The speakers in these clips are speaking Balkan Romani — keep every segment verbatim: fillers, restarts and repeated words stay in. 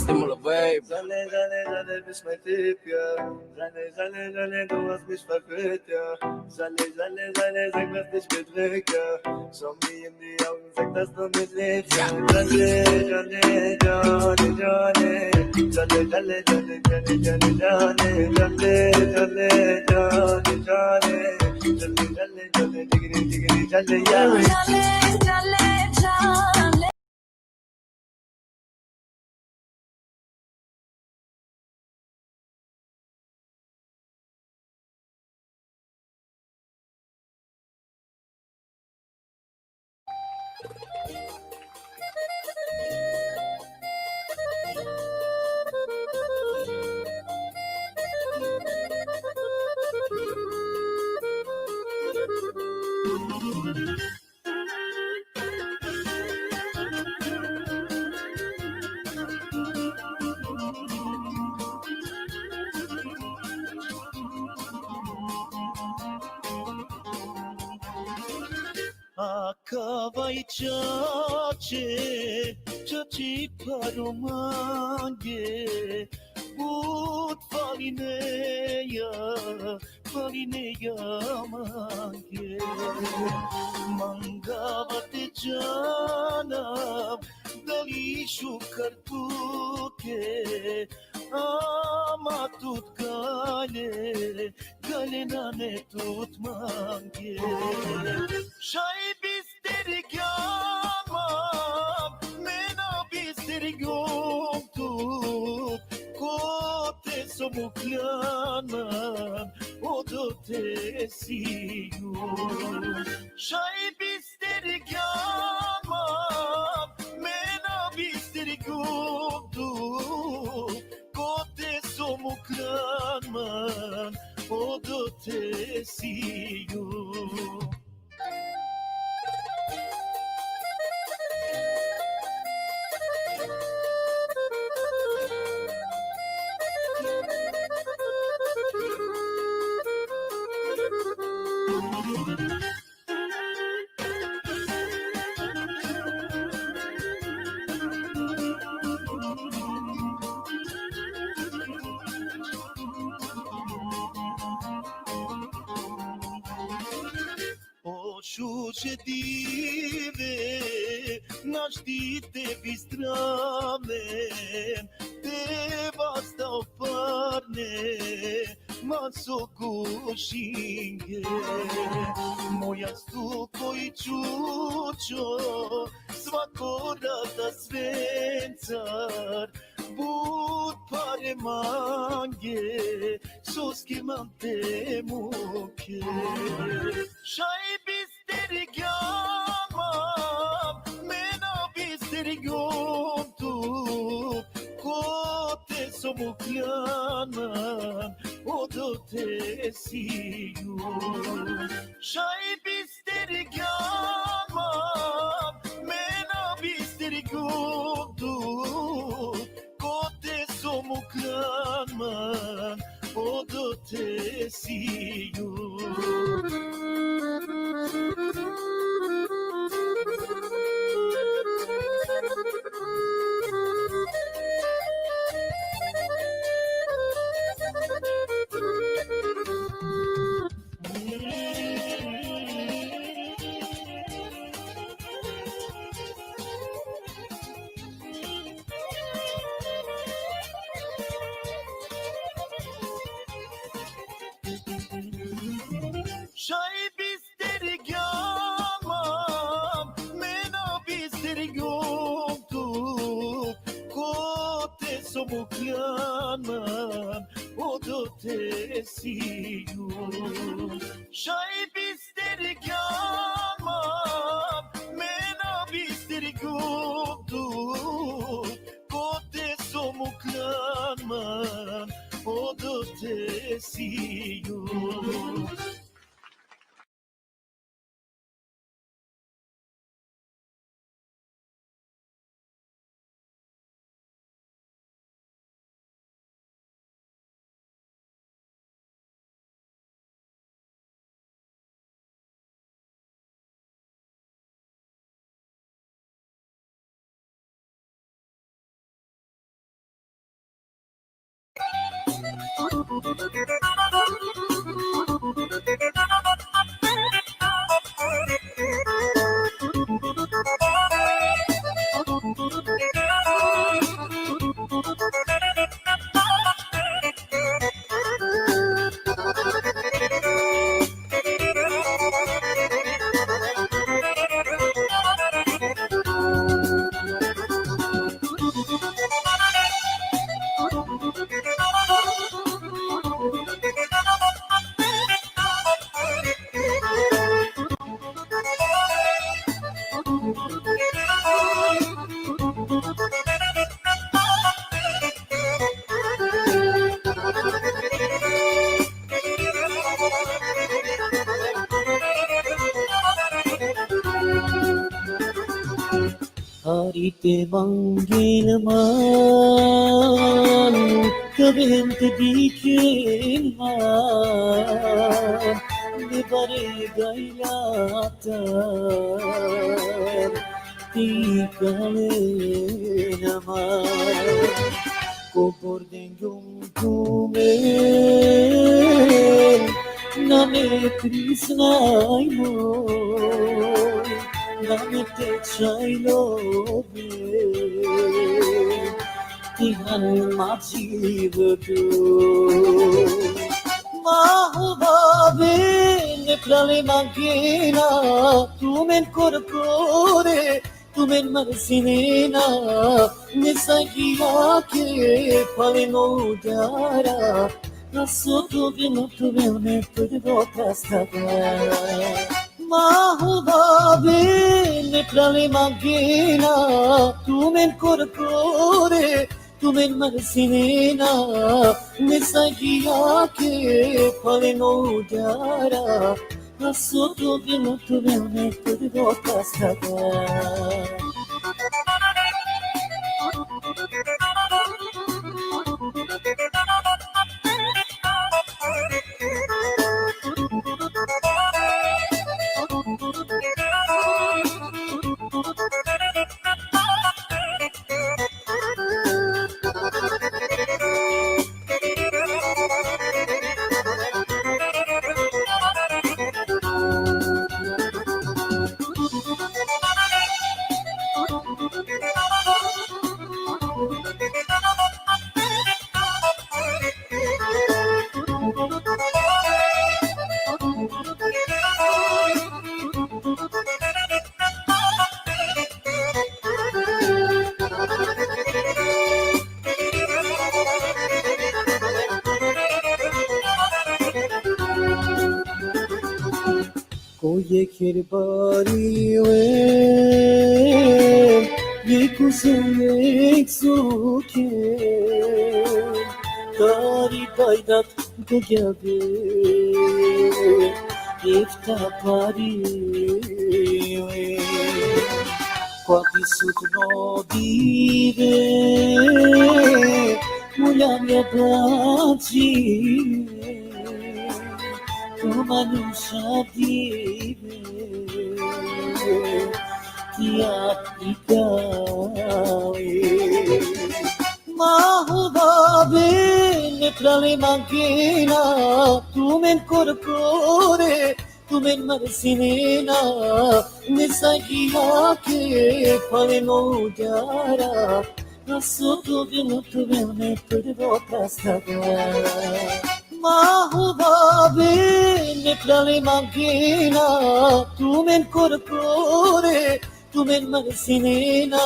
Immer dabei. Jale, jale, jale, bist mein Typ, ja. Jale, jale, jale, du hast mich verführt, ja. Jale, jale, jale, sag, was dich bedrückt, ja. Schau mir in die Augen, sag, dass du mich liebst, ja. Jale, jale, jale, jale. Jale, jale, jale, jale, jale, jale. Jale, jale, jale, jale. Jale, jale, jale, jigri, jigri, jale, jale. Jale, jale, jale. Akava i čače, čače paro mange, but falineja, falineja mange. Mangava te džanav, dali šukar tuke, ama tut gale, gale nane tut mange. Šaj bistergjan man, me na bistergjum tut, kote so mukljan man, odote sijum. Šaj bistergjan man, me na bistergjum tut, kote so mukljan man, odote sijum. O šuže dive, našti te bistraven, te vasta o parne, man so gušinge. Moja stuko i čučo, svako rata svencar, but pare mange, soske man te muke. Šaj bistergjan man, me na bistergjum tut, kote so mukljan man, odote sijum. Šaj bistergjan man, me na bistergjum tut, kote so mukljan man, odote sijum. Šaj bistergjan man, me na bistergjum tut, kote so mukljan man, odote sijum. Šaj bistergjan man, me na bistergjum tut, kote so mukljan man, odote sijum. Ari te mangil man, kabent dikin man, me bare gailata, ti kalen man, ko borden jum tumen, na me trisnai mo, na me te chailo be, ti han maji vudu. Mahuba be ne prale mangina, tumen korkore, tumen marsinina, me sagia ke pale no dara, na so tu be no tu be ne tu de botas taga. Mahuba be ne prale mangina, tumen korkore, tumen marsinina, me sagia ke pale no dara, na so tu be no tu be ne tu de botas taga. Ko ye kerbari we, ye kusu ye suke, tari paidat ko gyabe, ifta pari we. Kwa bisut no dive, mulam ya baji, tu manusha dive, tia ikawe. Mahuba be ne prale mangina, tumen korkore, tumen marsinina, me sagia ke pale no dara, na so tu be no tu be ne tu de botas taga. Mahuba be ne prale mangina, tumen korkore, tumen marsinina,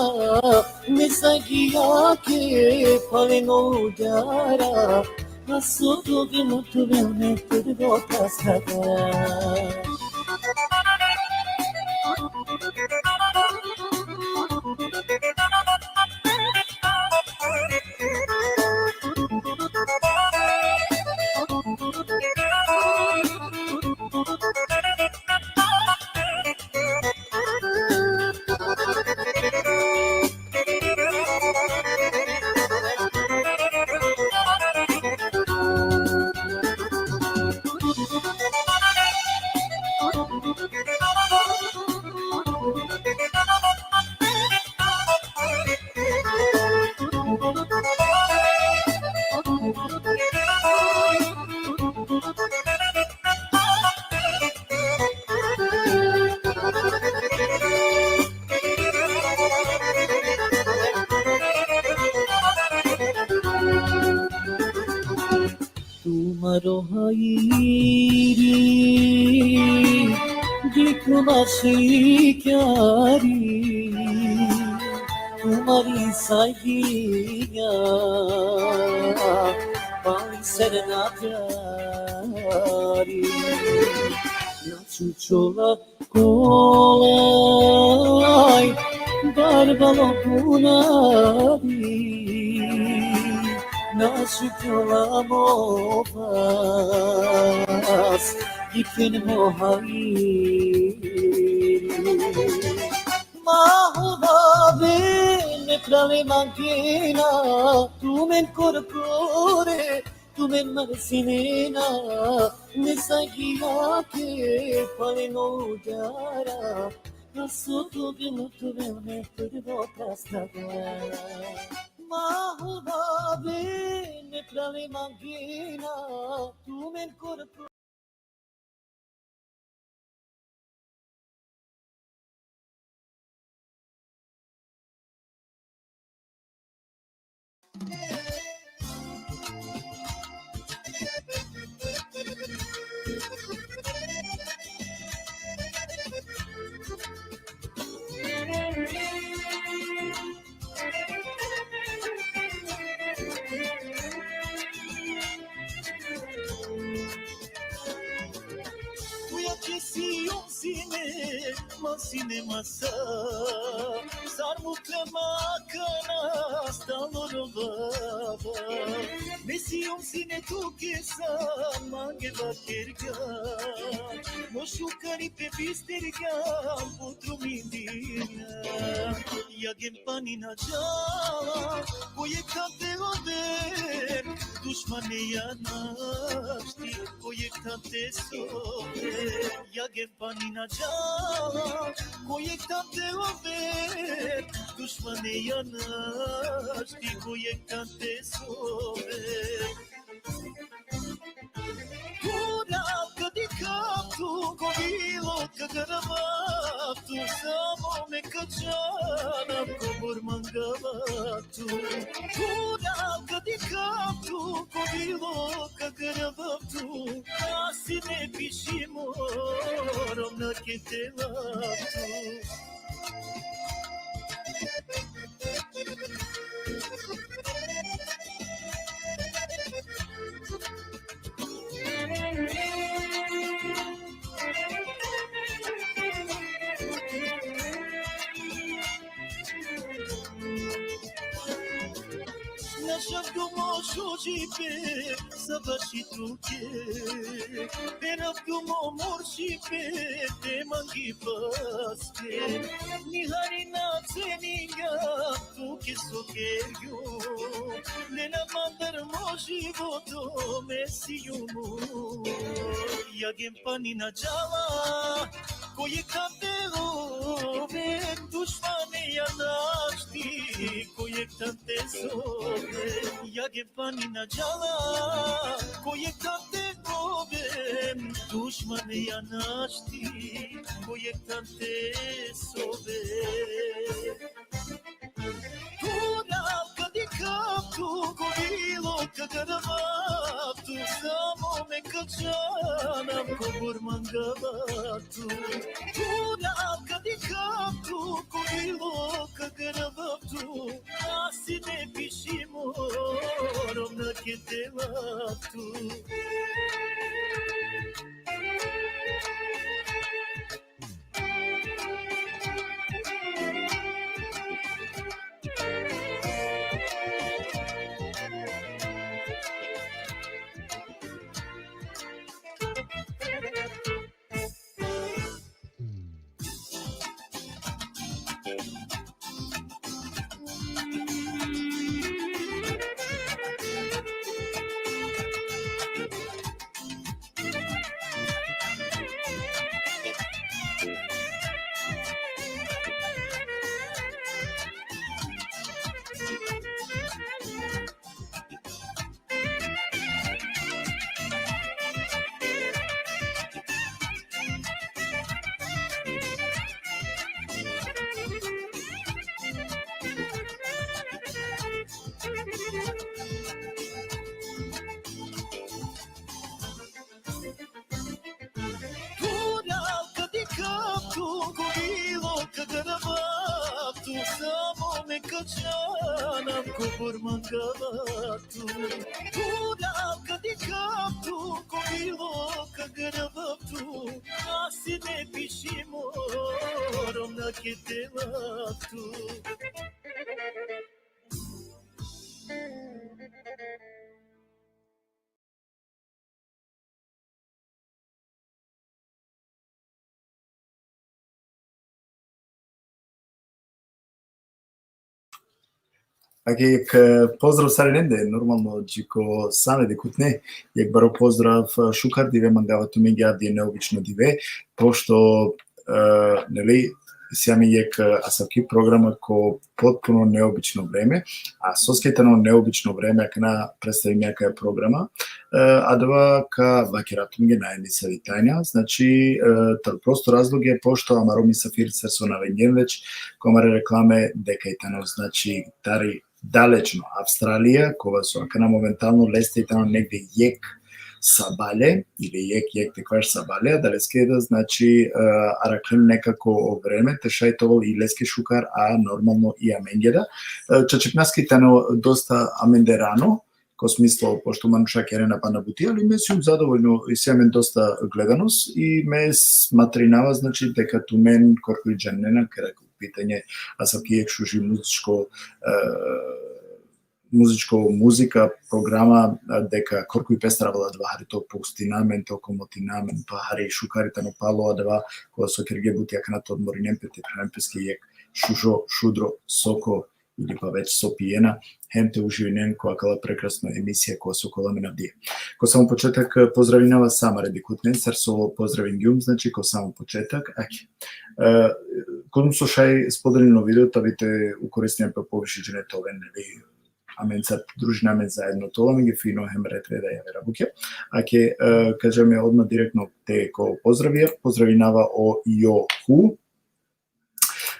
me sagia ke pale no dara, na so tu be no tu be ne tu de botas taga. Tumaro hairi, dikuma sikari, tumari saigiya, pai serna pyari. Nachu chola kolai, barbalo punari, nachu chola mo pas, ikin mo hairi. Ahuda bene prale mangina, tu men corcore, tu men marsinina, ne sagia che pale no gara, na so tu bene tu bene tu do prastava. Ahuda bene prale mangina, tu men corcore. Uia che si un sine, ma sine masa. Sar mutla makana stalo rovava. Me si un sine tu che sa mange va kerga. Mo shukari pe bisterga putru mindina. Jagem pani na džala, ko jekh tante oven, dušmane ja našti, ko jekh tante soven. Jagem pani na džala, ko jekh tante oven, dušmane ja našti, ko jekh tante soven. Pura kadi kaptu, ko bilo ka garvaptu, samo me ka džanav kobor mangavaptu. Pura kadi kaptu, ko bilo ka garvaptu, asi ne pišimo romna ke te laptu. Našavdu mo šužipe, savaši tuke. Peravdu mo muršipe, te mangi paske. Ni hari na ceninga, tuke so kergju. Lela mandar mo životo, me si jumu. Jagem pani na džala, ko jekh tante oven, dušmane ja našti, ko jekh tante soven. Jagem pani na džala, ko jekh tante oven, dušmane ja našti, ko jekh tante soven. Pura kadi kaptu, ko bilo ka garvaptu, samo me ka džanav kobor mangavaptu. Pura kadi kaptu, ko bilo ka garvaptu, asi ne pišimo romna ke te laptu. Pura kadi kaptu, ko bilo ka garvaptu, samo me ka džanav kobor mangavaptu. Pura kadi kaptu, ko bilo ka garvaptu, asi ne pišimo romna ke te laptu. Ake jekh, e, pozdrav sarinende, normalno, dži ko same dikhutne, jekh baro pozdrav, e, šukar dive mangava tumenge, avdive neobično dive, pošto, e, neli, isi amen jekh, e, asavki programa ko potpuno neobično vreme, a soske tano neobično vreme, akana predstavime akaja programa, e, adava ka vakera tumenge, nane nisavi tajna, znači, e, taro prosto razlog je pošto amaro misafir, sar so navengjem već ko amare reklame, deka i tano, znači, tari dalečno Avstralija, kova so akana momentalno leste i tano negde jekh sabale, ili jekh, jekh te kvaš sabale, adaleske da, znači, e, arakhlem nekako o vreme, te šaj te ovel i leske šukar, a normalno i amenge da. E, čačipnaske i tano dosta amende rano, ko smislo, pošto manuša kerena pana buti, ali me sijum zadovoljno, isi amen dosta gledanost i me smatrinava, znači, deka tumen korkori džanena, kera ko pitanje, asavki jekh šuži muzičko, e, muzičko, muzika, programa, a, deka korkori pestar avela adava, hari te opustina amen, te okomotina amen, pa hari šukar i tano palo adava, kova so kerge buti akana, te odmorinen pe, te phraven peske jekh šužo, šudro soko, ili pa već so pijena, hem te uživinen ko akala prekrasno emisija kova so ka ovel amen avdive. Ko samo početak, e, pozdravinava sa amare dikhutnen, sar so pozdravingjum, znači, ko samo početak, ake. E, kozom so šaj spodelinen o video, ta bi te ukoristina pe poviše džene te oven, neli, amenca, družina amen zaedno te ovel amenge fino hem red reda javera bukja. Ake, e, ka dža me odma direktno te ko pozdravija, pozdravinava o Johu,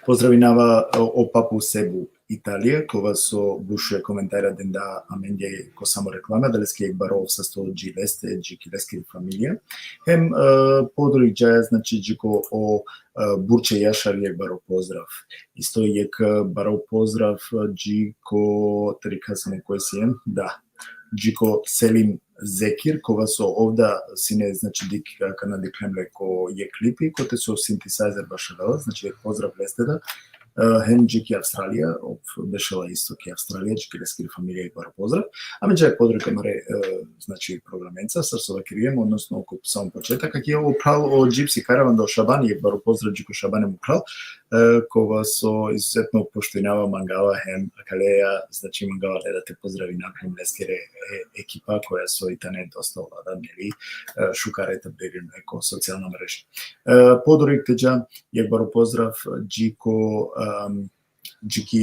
pozdravinava, e, o Papu Sebu Italija, kova so bušo komentara denda amenge ko samo reklame, adaleske jekh baro sasto dži leste, dži ki leskiri familija. Hem, e, podurik džaja, znači, dži ko o, e, Burče Jašar jekh baro pozdrav. Isto jekh, e, baro pozdrav, e, dži ko, te dikha samo koj siem, da, dži ko Selim Zekir, kova so ov da sine, znači, dik-, akana dikhlem le ko jekh klipi, kote so sintisajzer bašavela, znači, jekh pozdrav leste da, e, hem dži ki Avstralija, ov bešela isto ki Avstralija, dži ki leskiri familija jekh baro pozdrav. Amen dža podurik amare, e, znači, programenca, sar so vakergjem, odnosno ko samo početak, ake o phral o Gypsy Caravan, da, o Šabani, jekh baro pozdrav dži ko Šabani, mo phral, e, kova so izuzetno poštujnava, mangava hem akaleja, znači, mangava le da te pozdravinav hem leskere, e, ekipa koja so i tane dosta ola da, neli, e, šukar etablirime ko socijalna mreža. E, podurik te dža jekh baro pozdrav dži ko, em, dži ki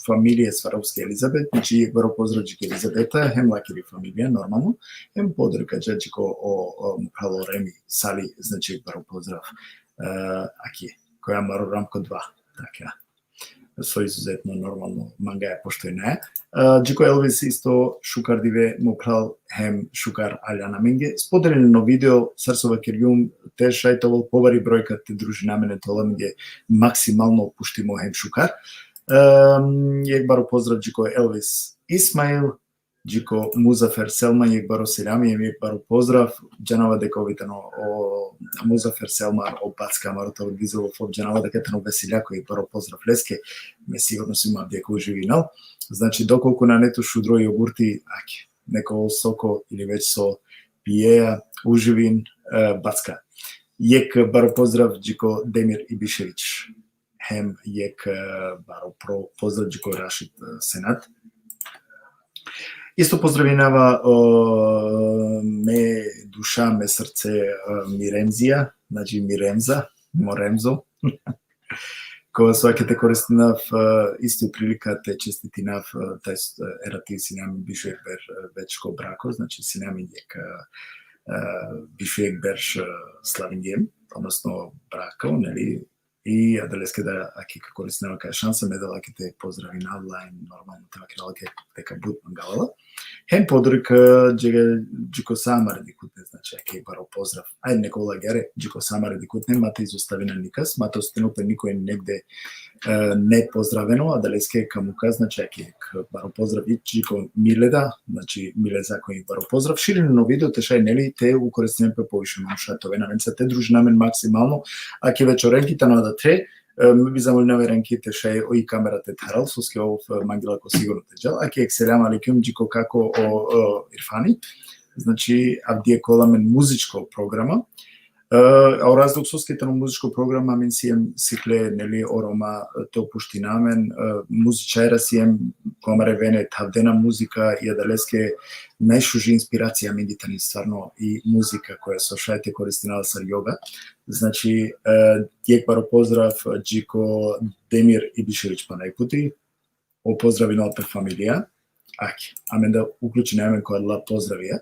familija Swarovski Elizabeth, znači, jekh baro pozdrav dži ki Elizabeta, hem lakiri familija, normalno, hem podurik dža dži ko o, o, mo phral o Remi Sali, znači, jekh baro pozdrav, e, ake, koja amaro Ramko dva, taka. So izuzetno, normalno, mangaja poštujnaja. E, dži ko Elvis isto šukar dive, mo phral, hem šukar aljan amenge. Spodelinen o video, sar so vakergjum, te šaj te ovel pobari brojka te družina amen, te ovel amenge maksimalno puštimo hem šukar. Em, jekh baro pozdrav dži ko Elvis Ismail, dži ko Muzafer Selman, jekh baro selami, jekh baro pozdrav, džanava deka ov i tano o Muzafer Selman, o backa amaro taro Gizelov, ov džanava deka tano Vesiljako, jekh baro pozdrav leske, me sigurno sijum avdive ka uživinel. Znači, dokolku nane tut šudro jogurti, ake, neko soko ili već so pijeja, uživin, e, backa. Jekh baro pozdrav dži ko Demir Ibišević. Hem jekh, e, baro pro-, pozdrav dži ko Rašid, e, Senat. Isto pozdravinava, o, me duša, me srce, e, mi Remzija, znači mi Remza, mo Remzo. Ko svake te koristinav, e, isto prilika te čestitinav, e, taj s-, e, erati sine amen biš u jekh ber, e, već ko brako, znači sine amen jekh, e, e, biš u jekh berš, e, slavingjem, odnosno brako, neli, i adaleske da, ake ka koristinava akaja šansa, me da lake te pozdravinav la, normalno te vakerav lake deka but mangava la. Hem podurik, e, dži, dži ko sa amare dikhutne, znači, ake baro pozdrav. Ajde, nek ovel agjaar, dži ko sa amare dikhutne, ma te izostavina nikas, ma te ostavina pe nikoj negde, e, nepozdraveno, adaleske ka muka, znači, ake baro pozdrav i dži ko Mileda, znači, Mileza, ko jekh baro pozdrav. Širinen o video, te šaj, neli, te ukoristinen pe poviše manuša te oven amenca, te družina amen maksimalno, ake večerenki tano adatre, e, me bi zamolinav e Renki te šaj o i kamera te tharal, soske ov, e, mangela ko sigurno te džal. Ake jekh selam alejkum dži ko kako o, o Irfani. Znači, avdive ka ovel amen muzičko programa. E, a o razlog soske tano muzičko programa, amen siem sikle, neli, o Roma, e, te opuština amen, e, muzičarja siem, ko amare vene thavdena muzika, i adaleske najšuži inspiracija amenge tani stvarno i muzika koja so šaj te koristina la sar joga. Znači, e, jekh baro pozdrav dži ko Demir Ibišević pana jekh puti, o pozdravinela pe familija. Ake, amen da uključina amen ko adala pozdravija.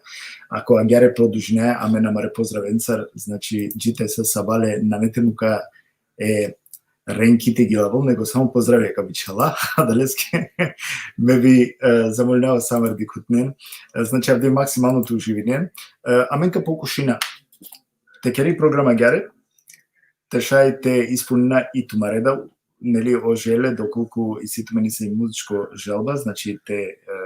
Ako agjaar produžina amen amare pozdravencar, znači, dži te sa sabale nane te muka e Renki te gilavol, nego samo pozdravija ka bičhala, adaleske me bi, e, zamolinava sa amare dikhutnen. E, znači, avdive maksimalno te uživinen. E, amen ka pokušina te kera i programa agjaar, te šaj te ispunina i tumare da, neli, o želje, dokolku isi tumen isi muzičko želba, znači te, e,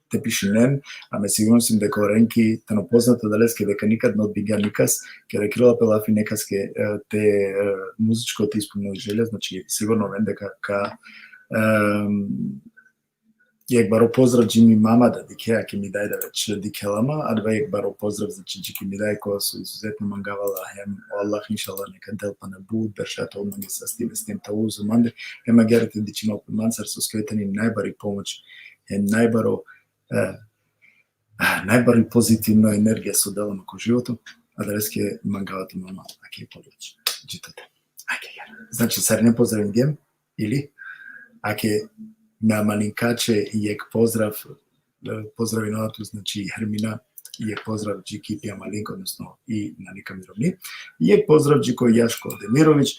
te pišinen, a me sigurno siem deka o Renki tano poznato adaleske deka nikad na odbingja nikas, keda kerela pe lafi nekaske, e, te, e, muzičko te ispuninel želja, znači sigurno oven deka ka, em, jekh baro pozdrav dži mi mama da dikhe, a ki mi daj da već dikhela ma, adava jekh baro pozdrav, znači, dži ki mi daj, kova so izuzetno mangava la, hem o Allah inšallah neka del pana but berša te ol mange sasti, vestem ta uzo mande, hem agjaar te dičhinol pe mancar, soske oj tani najbari pomoć, hem najbaro, e, najbari pozitivno energija so dela ma ko životo, adaleske mangava tu mama, ake pomoć. Dži tute. Ake, ja. Znači, sarinen pozdravingjem, ili, ake, me amalinkaće jekh pozdrav, e, pozdravinava tu, znači, Hermina, jekh pozdrav dži ki Pija Malinka, odnosno i Nanika Mirovni, jekh pozdrav dži ko Jaško Demirović, e,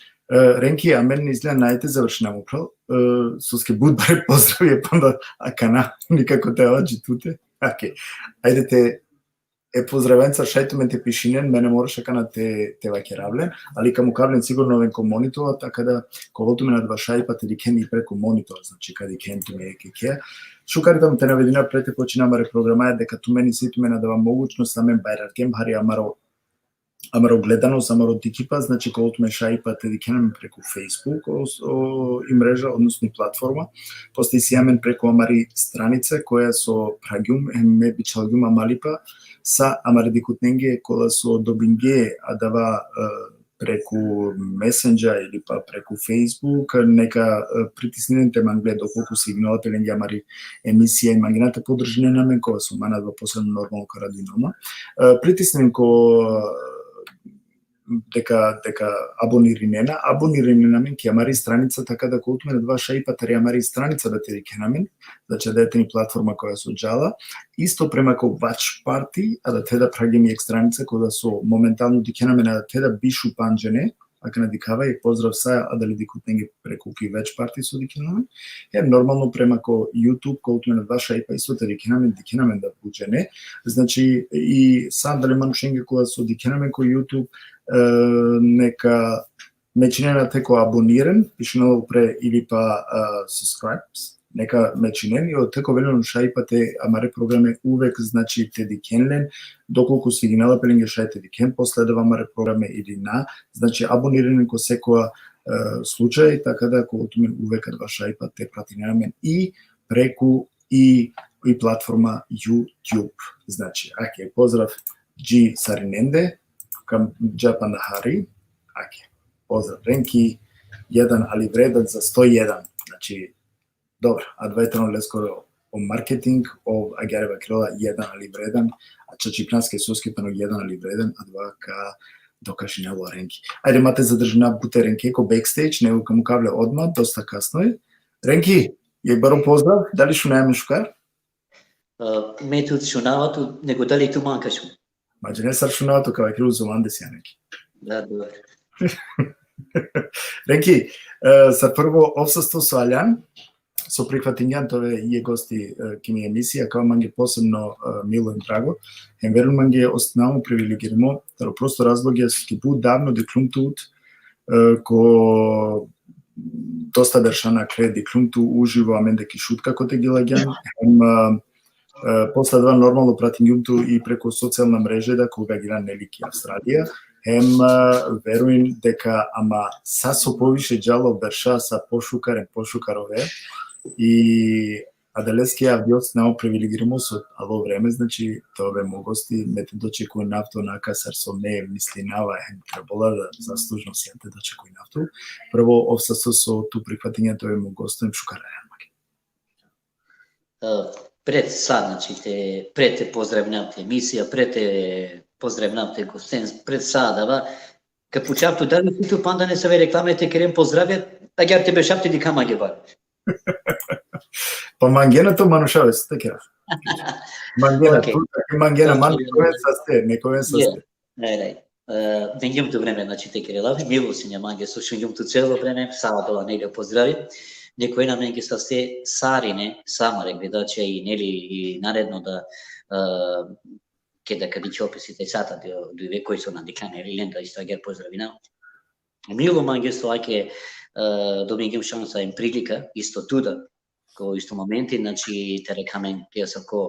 Renki, amen izgleda nane te završina ma upral, e, soske but bare pozdrav e panda akana, nikako te ava dži tute. Ake, ajde te, e pozdravenca šaj tumen te pišinen, me na mora akana te, te vakerav len, ali ka mukav len sigurno oven ko monitor, taka da ka ovel tumen adava šajipa te dikhen i preku monitor, znači ka dikhen tumen jekh jekhe. Šukar tano te navedina pre te počina amare programaja, deka tumen isi tumen adava mogućnost, amen bajrargjem hari amaro, amaro gledanost, amaro dikhipa, znači ka ovel tumen šajipa te dikhen amen preku Facebook, o, o, i mreža, odnosno i platforma, posle isi amen preku amari stranica koja so phragjum, hem me bičhalgjum amalipa sa amare dikhutnenge kola so dobinge adava, e, preku Messenger ili pa preku Facebook, neka, e, pritisninen te mangle dokolku signala pe lenge amari emisija, i mangena te podržinen amen, kova so man adava posebno normalno ka radinel ma. E, pritisninen ko, deka, deka abonirinena, abonirinena amen ki amari stranica, taka da ka ovel tumen adava šajipa tari amari stranica da te dikhen amen, znači da tani platforma koja so džala, isto prema ko Watch Party, adate da phragjum jekh stranica kola so momentalno dikhen amen, adate da bišu pandžene, akana dikhava, jekh pozdrav sa adale dikhutnenge preku ki Watch Party so dikhen amen. Hem normalno prema ko YouTube, ka ovel tumen adava šajipa isto te dikhen amen, dikhen amen da but džene. Znači, i sa adale manušenge kola so dikhen amen ko YouTube, e, neka me čhinen adate ko aboniren, pišinela upre ili pa, e, subscribes, neka me čhinen, i ote ka ovel len o šajipa te amare programe uvek, znači, te dikhen len, dokolku signala pe lenge šaj te dikhen posle adava amare programe ili na, znači, aboniren ko sekova, e, slučaj, taka da ka ovel tumen uvek adava šajipa te pratinen amen i preku i, i platforma YouTube. Znači, ake, pozdrav dži sarinende, ka dža panda hari, ake, pozdrav Renki, jedan ali vredan za sto jedan, znači, dobro, adava tano leskoro o marketing, ov agjaar vakerela jedan ali vredan, a čačipnaske soske tano jedan ali vredan, adava ka dokažinel o Renki. Ajde, ma te zadržina but e Renke ko backstage, nego ka mukav le odma, dosta kasno e. Renki, jekh baro pozdrav, dali šunaja amen šukar? A, me tut šunava tu, nego dali tu man ka šun? Ma džane sar šunava tu, ka vakerel, uzovande sian, Renki. Da, dobro. Renki, e, sar prvo, ov sasto so aljan, so prihvatingjan te ove jekh gosti, e, ki mi emisija, akava mange posebno, e, milo hem drago. Hem verujnen mange, osetinava mo privilegirimo, taro prosto razlogi soske but davno dikhlum tut, e, ko dosta berša nakhle dikhlum tu uživo, amende ki Šutka kote gilagjan, hem, e, e, posle adava normalno pratingjum tu i preku socijalna mreže, da, koga giljan, neli, ki Avstralija, hem, e, verujnen deka ama sa so poviše džala o berša, sa pošukar hem pošukar ove, i Adaleske avdive sine privilegirimo so alo vreme, znači, te ove mo gosti, me te dočekuinav tut onaka sar so me mislinava hem trebela da zaslužno sien te dočekuinav tut. Prvo, ov sasto so tu prihvatingjan te ove mo gosti, hem šukar ajan mange. E, pred sa, znači, te, pred te pozdravinav te emisija, pred te pozdravinav te gosten, pred sa adava, ka pučav tut, dali isi tu panda nesave reklame te keren, pozdravja, agjaar te bešav te dikha mange bar. Pa mangena to manuša, već te kera. Mangena, Okej. Tu, mangena, man Znači, nekoj saste, nekoj saste. Raj, raj. E, dingjem tut vreme, znači, te kere lafi, milo sine mange so šungjum tut celo vreme, sa adala, neli, pozdravi. Nekoj na mange saste sarine, sa amare gledača i, neli, i naredno da, e, keda ka dikhe opet i te sata, do, do ve koj so na dikhljan, neli, len da isto agjaar pozdravinav. Milo mange so ake, e, dobingjum šansa hem prilika, isto tu da, ko isto momenti, znači, te arakha amen ki asavko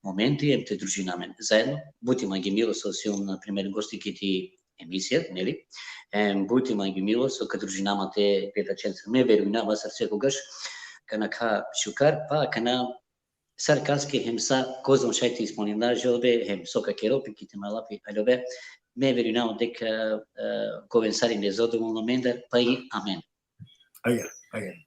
momenti, hem te družina amen zaedno. But i mange milo so sium, na primer, gosti ki ti emisija, neli? Hem but i mange milo so ka družina ma te gledačenca. Me verujnava sar sekogaš, ka nakha šukar, pa ka na sar kaske hem sa kozom šaj te ispolnina želbe, hem so ka kero, pi ki te ma lafi, aljobe, me verujnava deka, e, ka oven sarine zadovoljno mendar, pa i amen. Agjaar, agjaar.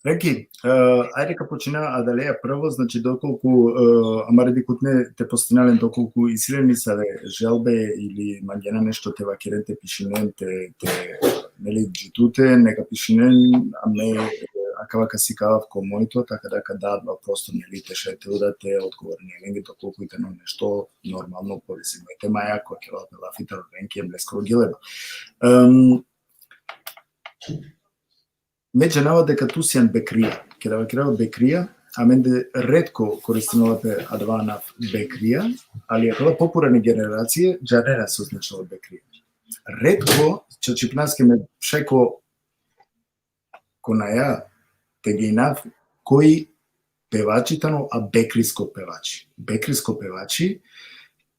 Renki, e, ajde ka počina adaleja prvo, znači, dokolku, e, amare dikhutne te postinalen, dokolku isi len nesave želbe ili mangena nešto te vakeren, te pišinen, te, te, neli, dži tute, neka pišinen, a me, e, akava ka sikavav ko mojto, taka da ka dav adava prostor, neli, te šaj te uda te odgovorinen lenge, dokolku i tano nešto normalno povezimo e temaja, koja kerela pe lafi taro Renki hem leskoro gileba. Em, me džanava deka tu sian bekrija. Keda vakerava bekrija, amende retko koristinela pe adava anav bekrija, ali akala popurane generacije džanena so značinela bekrija. Retko, čačipnaske me šaj ko, ko naja te ginav koj pevači tano, a bekrisko pevači. Bekrisko pevači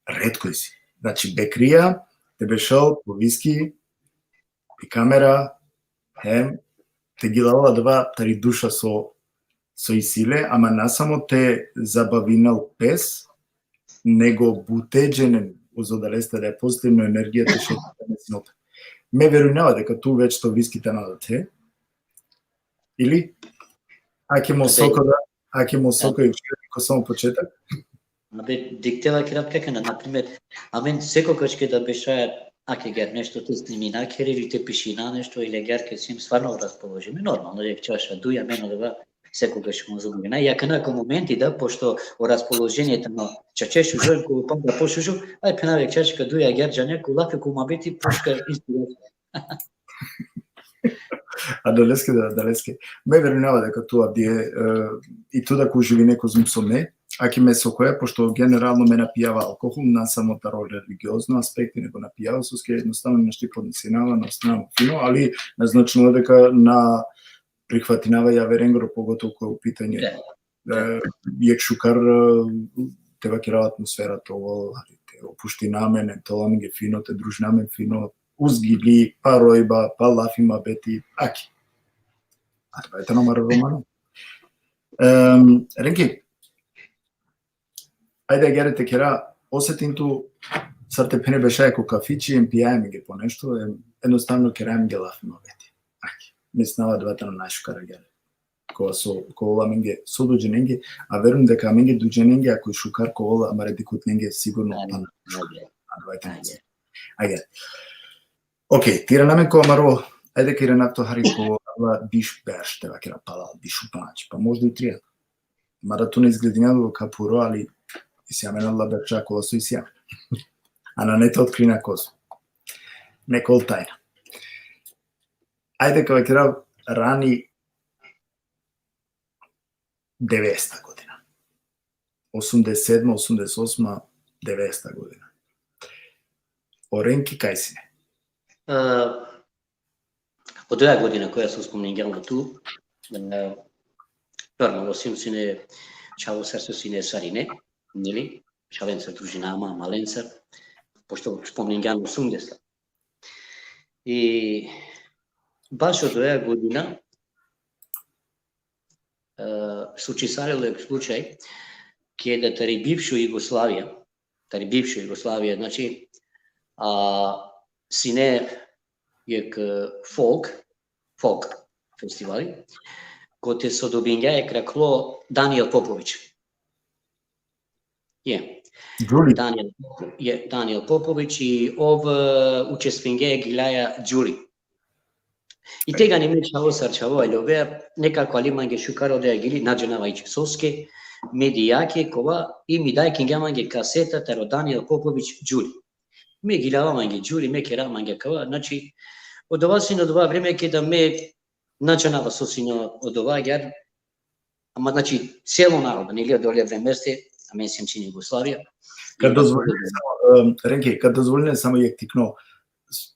retko isi. Znači, bekrija te bešel po viski, i kamera, hem te gilavel adava tari duša so, so isi le, ama na samo te zabavinel pes, nego bute dženen, uz odoleste da e pozitivno energija te šaj te sinel pe. Me verujnava deka tu već to viski tano adate, ili? Ake mo soko da, ake mo soko i ko samo početak. Abe, dikh te vakerav kaka na, na primer, amen sekogaš keda bešaja, ake agjaar nešto te snimina kere ili te pišina nešto, ili agjaar ked siem stvarno raspoložime, normalno, jekh čaša, duj, amen adava sekogaš mo zubina. I akana ko momenti da, pošto o raspoloženie tano čače šužo, ko panda pošužo, aj phenav jekh čaša ka duj, agjaar džane, ko lafi, ko muhabeti, poška inspiracija. Adaleske da, adaleske. Me verujnava deka tu avdive, e, i tu da ka uživine kozom so me, ake me sokoja, pošto generalno me na pijava alkohol, na samo taro religiozno aspekti, nego na pijava, soske jednostavno nešto podnesinava, na ostanava fino, ali na značinela deka na prihvatinava javerengoro, pogotovo ko pitanje. E, jekh šukar, e, te vakerav, atmosfera te ovel, ali te opuština amen, te ovel amenge fino, te družina amen fino, uz gili, pa rojba, pa lafi, muhabeti, ake. Adava tano amaro romano. Em, Renki, ajde agjaar te kera, osetin tu, sar te phene, bešaja ko kafiči, em pijaja amenge po nešto, em, jednostavno keraja amenge lafi, muhabeti. Ake, mislinava adava tano najšukar agjaar. Kova so, kova amenge so duj dženenge, a verujnava deka amenge duj dženenge, ako i šukar ka ovel amare dikhutnenge, sigurno pana šukar. Adava tano. Agjaar. Okej, te irana amen ko amaro, ajde ka irana tut hari ko adala biš berš, te vakera, pala biš u pandž, pa možda i trianda. Mada tu na izgledinjan ko puro, ali isi amen adala berša kola so isi amen. A nane te otkrina kozom. Neka ovel tajna. Ajde ka vakera rani devedeseta godina. Osumdeset sedma, osumdeset osma, devedeseta godina. O Renki kaj sine? E, odoja godina koja so spomningjan tu, e, normalno, siem sine čhavo sar so sine sarine, neli? Čhavencar družina ma, malencar, pošto spomningjan osumdeseta. I baš odoja godina, случисарел е случај, кеда тари бившу Југославија, тари бившу Југославија, значи, а, сине јек, е, фолк, фолк фестивали, коте со добингја е кракло Даниел Поповиќ. Е. Џули. Даниел, е, Даниел Поповиќ и ов, е, учествинге гилаја Џули. И тега не ме чаво сар чаво, али ове, некако али манге шукаро да гили, наџанава и чесоске, медијаке, кова, и ми дај кинга манге касета, таро Даниел Поповиќ Џули. Ме гилава манге Џули, ме кера манге кова, значи, од ова син, од ова време кеда ме наџанава со сино од ова, јар, ама, значи, цело народа, нели, од ове време сте, а мен сим син Југославија. Кад дозволине само, ем, Ренки, кад дозволине само јек тикно,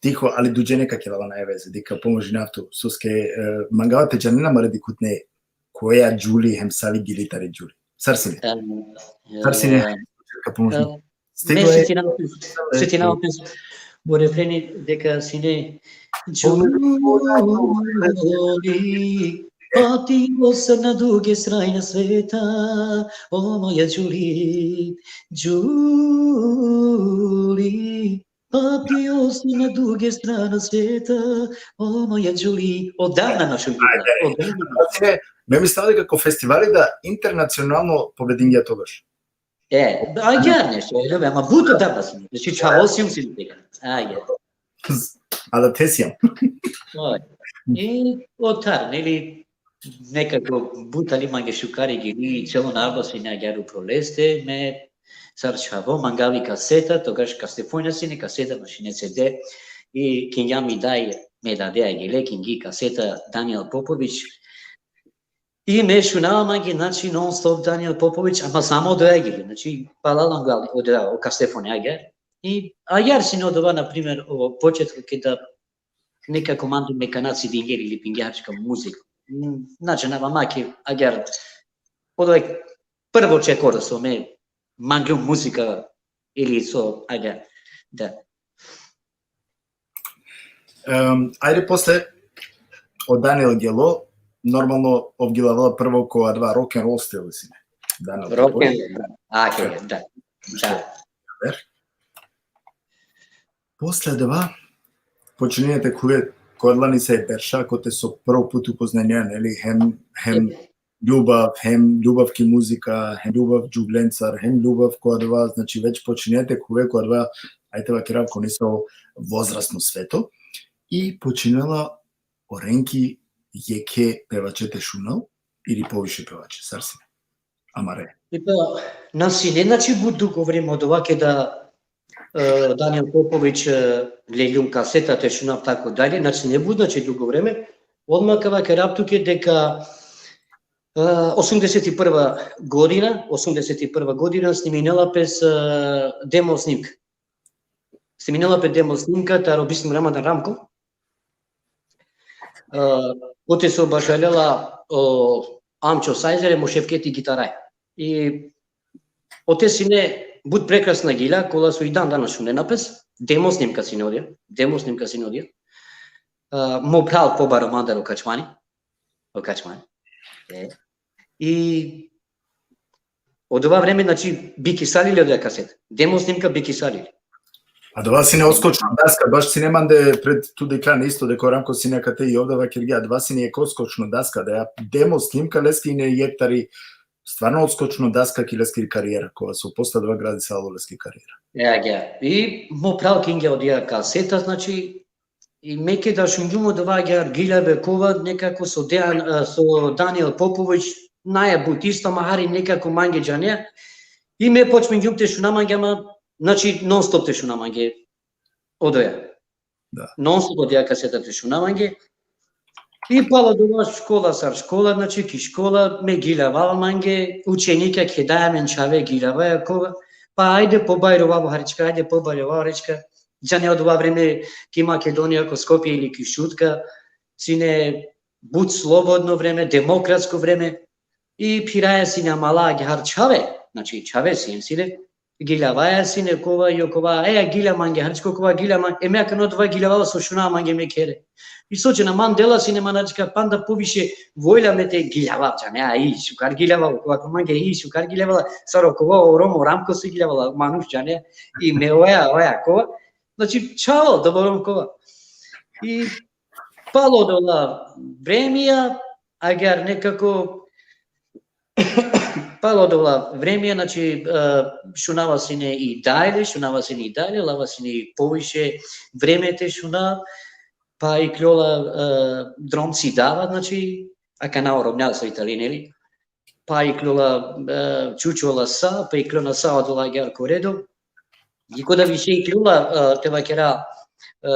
тихо, али дуџене ка керала на везе, дека поможи на авто, соке, е, мангава те џанина маре дикутне, која Џули, хем сали гили тари Џули. Сар сине? Ем, Сар сине? е, Ка поможи. ем, Стига ме е. Сетинав, сетинав пес во рефрени дека сине Џули, па ти осам на дуге страна света, о моја Џули, Џули, па ти осам на дуге страна света, о моја Џули. Одамна на шум. Ајде. Одамна. Сине, ме мислам дека ко фестивали да интернационално победингја тогаш. Е, ајде нешто, е, ама буто да сум. Значи, чаво сум си дека. Ајде. А да те сиам. Ој. И отар, нели, некако бутали манге шукари ги, ни цело народо си наѓару пролесте, ме сар чаво, мангави касета, тогаш кастефојна си не касета, машине C D, и кинга ми дај, ме даде, ајде, кинги касета Даниел Поповиќ, и ме шунава манге, значи, нон-стоп Даниел Поповиќ, ама само од Ајгиле, значи, палалам го од, од кастефоне, ајде. И, а јар си не одова, например, о почетку, кеда некако манду ме канаци дингер или пингерчка музика. М, значи, на мамаки, ајде, од овај прво чекоро со ме манге музика или со, ајде, да. Ем, ајде после, од Даниел Гело, нормално, ов ги лавела прво која два рок-н-рол стил си. Даниел Рок Гело. Н, да. А, ке, да. Да. После два, починете куве, која длани се берша, коте со прв пут упознања, нели, хем, хем љубав, хем љубав ки музика, хем љубав џугленцар, хем љубав која два, значи, веќе починете куве која два, ајде вакерав, кој не со возрастно свето, и починела Оренки јеке певачете шунал, или повише певаче, сар си ме? Амаре. И па, на сине, значи, бут дуго време од ова, кеда, е, Даниел Поповиќ, е, лелјум касета, те шунав тако дајле, значи, не бут, значи, дуго време, одма кава ке раптуке дека, е, осумдесет и прва година, осумдесет и прва година сниминела пес, е, демо снимка. Сниминела пе демо снимка, таро Бисмир Рамадан Рамко. Е, коте со башалела о Амчо Сајзере, мо Шевкети гитарај. И оте сине бут прекрасна гилја, кола со и дан данас шунена пес, демо снимка сине одија, демо снимка сине одија. Е, мо прал побаро мандар о Качмани, о Качмани. Е. И од ова време, значи, би кисалиле од касета. Демо снимка би кисалиле. А дова си не оскочна даска, баш си не манде пред ту деклан исто дека Рамко си некате и овда вакиргија, дова си не е оскочна даска, да ја демо снимка лески не е тари стварно оскочна даска ки лески кариера, кога со поста два гради са ало лески кариера. Е, аѓа. И мо прал кинге одија касета, значи, и ме ке да шунѓум од ова гилјаве кова, некако со Дејан, е, со Даниел Поповиќ, најабут исто, махари некако манге џанеа. И ме почминѓум те шуна манге, ама, значи, нон-стоп те шуна манге. Одоја. Да. Нон-стоп одоја касета те шуна манге. И пало дова школа сар школа, значи, ки школа, ме гилјавал манге, ученика ке даја мен чаве гилјаваја кова, па ајде побајрова во харичка, ајде побајрова харичка. Џане од ова време ки Македонија, ко Скопје или ки Шутка, сине бут слободно време, демократско време, и пираја сине мала ги хар чаве, значи, чаве сине сине, giljavaja sine kova i okova, e, gilja mange, haričko kova gilja mange, e, me akana odova giljavava so šunava mange me khere. I so džana, man dela sine, man harička panda poviše volja me te giljavav, džane, a i šukar giljavava, kova ka mange i šukar giljavava, sar okova o Rom, o Ramko so giljavava, manuš, džane, i me oja, oja, kova. Znači, čhavo, doborom kova. I palo odola vremija, agjaar nekako palo odola vremija, znači, e, šunava sine i dalje, šunava sine i dalje, lava sine i poviše vreme te šunav, pa ikljola, e, Drom ci dava, znači, akana o romnja so i tani, neli? Pa ikljola, e, čučola sa, pa iklona sa odola agjaar ko redo. I koda više ikljola, e, te vakera, e,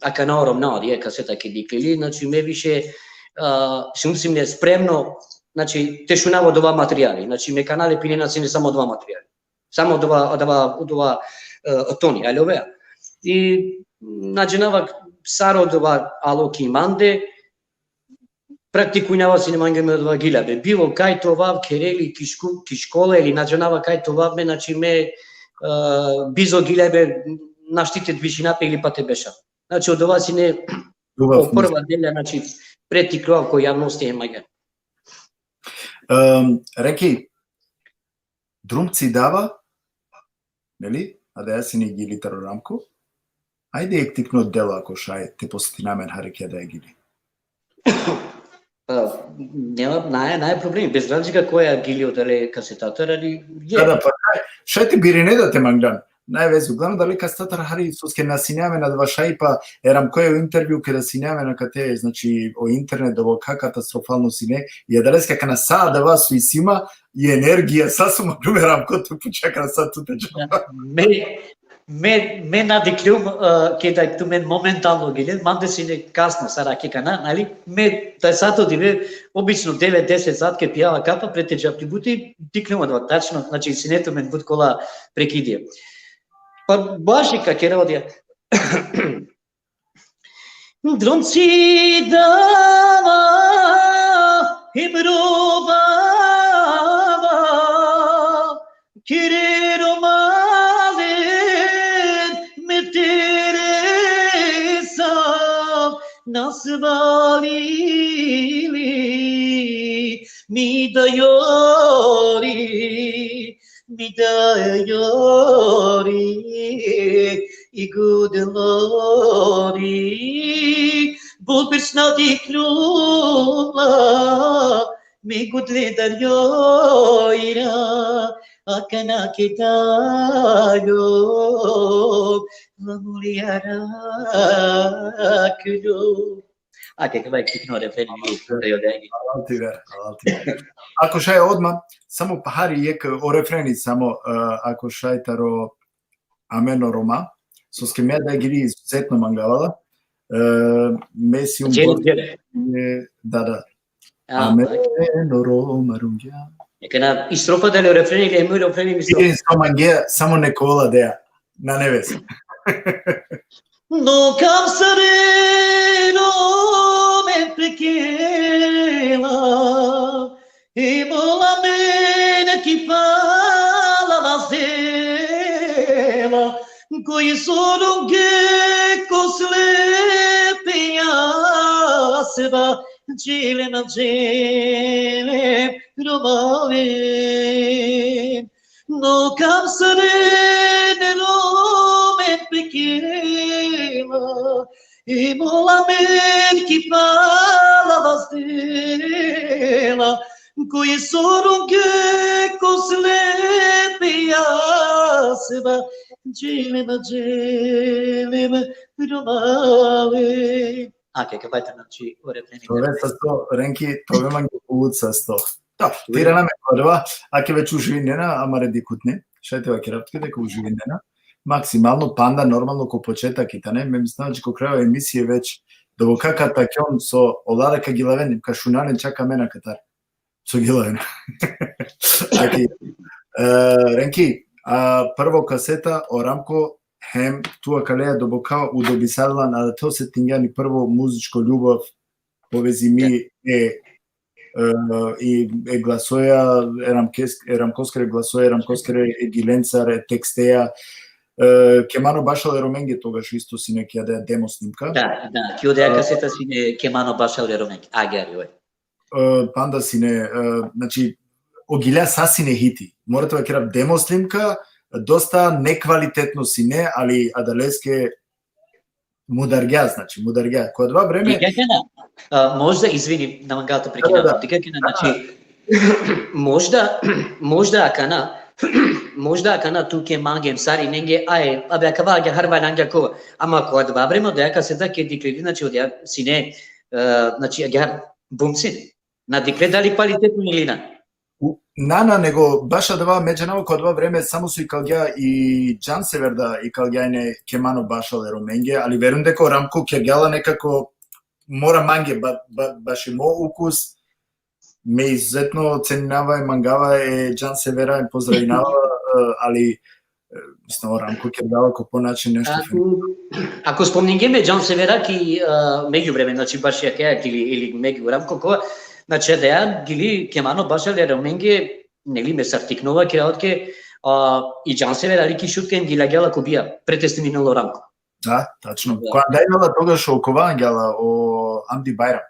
akana o romnja, odija kaseta keda iklili, znači, me više, e, šun sine spremno, znači, te šunav odova materijali. Znači, me kanale pinena sine samo odova materijali. Samo odova, odova, odova, e, toni, ali ovea. I na džanava sar odova alo ki mande, praktikujnava sine mange me odova giljabe. Bilo kaj te ovav, khere li ki ško-, ki škola ili na džanava kaj te ovav me, znači me, e, bizo giljabe našti te dvižinav pe ili pa te bešav. Znači, odova sine o prva delja, znači, pred te ikljovav ko javnosti hem agjaar. Em, Renki, Drom ci dava, neli? Adaja sine i gili taro Ramko. Ajde jekh tikno delo, ako šaj, te podsetina amen hari ki adaja gili. Pa, nema, nae, nae problemi. Bez razlika koja gili odole kasetatar, ali je. Da, da, pa šaj, šaj te birine da te manglan. Nae veze, uglavnom dali kasetatar hari, soske na sine amen adava šaj, pa e Ramkoja o intervju keda sine amen akate, znači, o internet, ovo ka katastrofalno sine, i adaleske akana sa adava so isi ma, i energija, sa so mangljum e Ramko te pučha, akana sa tu te džava. Me, me, me na dikhljum, e, keda tumen momentalno giljen, mande sine kasno, sar akana, nali, me, taj sato dive, obično devet, deset sat keda pijava kafa, pred te džav ki buti, dikhljum adava tačno, znači, sine tumen but kola prekidija. Pa baši ka kera odija. Drom ci dava hem rovava, khere romalen me tere sa, na svali li mi dajori, mi dajori i gudlori, but birsna dikhljum la, me gudle darjojra, akana keda lom, la muljara klo. Ake, kava jekh tikno refreni mi, da jo degi. Halal ti ver, halal ti ver. Ako šaj odma, samo pa hari jekh o refreni samo, e, ako šaj taro amen o Roma, soske me adaja gili izuzetno mangava la, e, me sijum... Džene, bor-, džene. E, da, da. A, amen o Roma rungja. Akana i strofa dali o refreni ili hem o refreni hem i strofa? Ili so mangea, samo nek ovel adaja. Nane veze. Nokh am sar e Rome pekela, hem ola amen ki pala vazdela, koj so rungje ko slepe asba, dželem, dželem, romalen. Nokh am sar e Rome pekela, hem ola amen ki pala vazdela, koj so rungje ko slepe asba, dželem, dželem, romalen. Ake, ka bajta, znači, o refreni. Tove sasto, Renki, tove mange but sasto. Da, te irana amen ko adava, ake već uživinena amare dikhutne, šaj te vakerav tuke deka uživinena maksimalno, panda normalno ko početak i tane, me mislinava dži ko kraj o emisije već, doboka ka takjon so ola ka gilaven, ka šunaven čak amen akatar so gilaven. Ake, e, Renki, a, prvo kaseta o Ramko hem tu akaleja doboka udobisaljan, a te osetingjan i prvo muzičko ljubav, povezimi e E, i e glasoja, e Ramkes-, e Ramkoskere glasoja, e Ramkoskere e gilencar, e teksteja. E, Kemano Bašal e Romenge togaš isto sine ki adaja demo snimka. Da, da, ki odaja kaseta sine Kemano Bašal e Romenge. Agjaar, oj. E, panda sine, e, znači, o gilja sa sine hiti. Mora te vakerav, demo snimka, dosta nekvalitetno sine, ali adaleske mudargja, znači, mudargja. Ko adava vreme... Dikh akana, a, možda, izvini, na mangava te prekinav. Da, da. Dikh akana, znači, možda, možda akana, možda akana tuke mange em sarinenge, aj, abe akava agjaar har valjangja ko, ama ko adava vreme, odaja kaseta keda dikhle, znači, odaja sine, e, znači, agjaar bum sine. Na dikhle dali kvalitetno ili na. U-, na, na, nego baš adava, me džanava ko adava vreme samo so ikalgja i Džan Sever da ikalgja ine Kemano Bašal e Romenge, ali verujem deka o Ramko kergja la nekako, mora mange, ba-, ba-, baši mo ukus, me izuzetno ceninava e mangava e Džan Severa, e pozdravinava, e, ali, e, mislim, o Ramko kergja la ko po način nešto fino. Ako, ako spomningjem e Džan Severa ki, e, megjuvreme, znači, baši akaja, ili, ili megju Ramko ko, znači, da ja, gili Kemano Bašal e Romenge, neli, me sar tiknova ki raotke, a, i Džan Sever, ali ki Šutka em gilagja la ko bija, pred te sniminel o Ramko. Da, tačno. Da. Ko anda i la togaš okova, angja la o Amdi Bajram.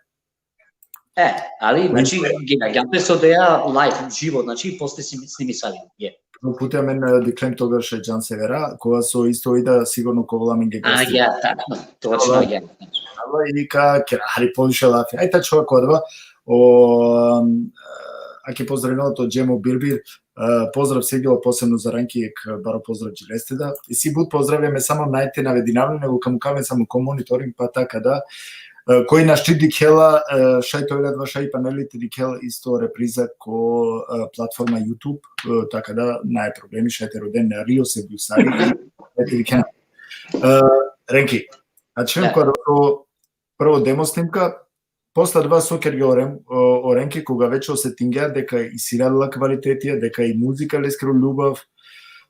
E, ali, znači, gilagja pe so da ja live, živo, znači, posle snimi-, snimisali, je. Prvo puti amen, e, dikhlem togaš e Džan Severa, kova so isto i da sigurno kovola amenge gosti. A, ja, tačno, točno, ja. Ava i ka kera hari poviše lafi. Aj, ta čhova ko adava, o, e, ake pozdravinela to Džemo Birbir, e, pozdrav sigurno posebno za Ranki, jekh baro pozdrav dži leste da. I si but pozdravlja, me samo naj te navedinav le, nego ka mukhav samo ko monitoring, pa taka da, e, koj našti dikhela, e, šaj te ovel adava, šaj paneli te dikhel isto repriza ko, e, platforma YouTube, e, taka da naj problemi, šaj te roden na Rio se busari, šaj te dikhena. E, Renki, a čujem ko prvo demo snimka, posle adava so kergja o Rem-, o, o Renki, koga veće osetingja deka isi la kvalitetija, deka i muzika leskro ljubav,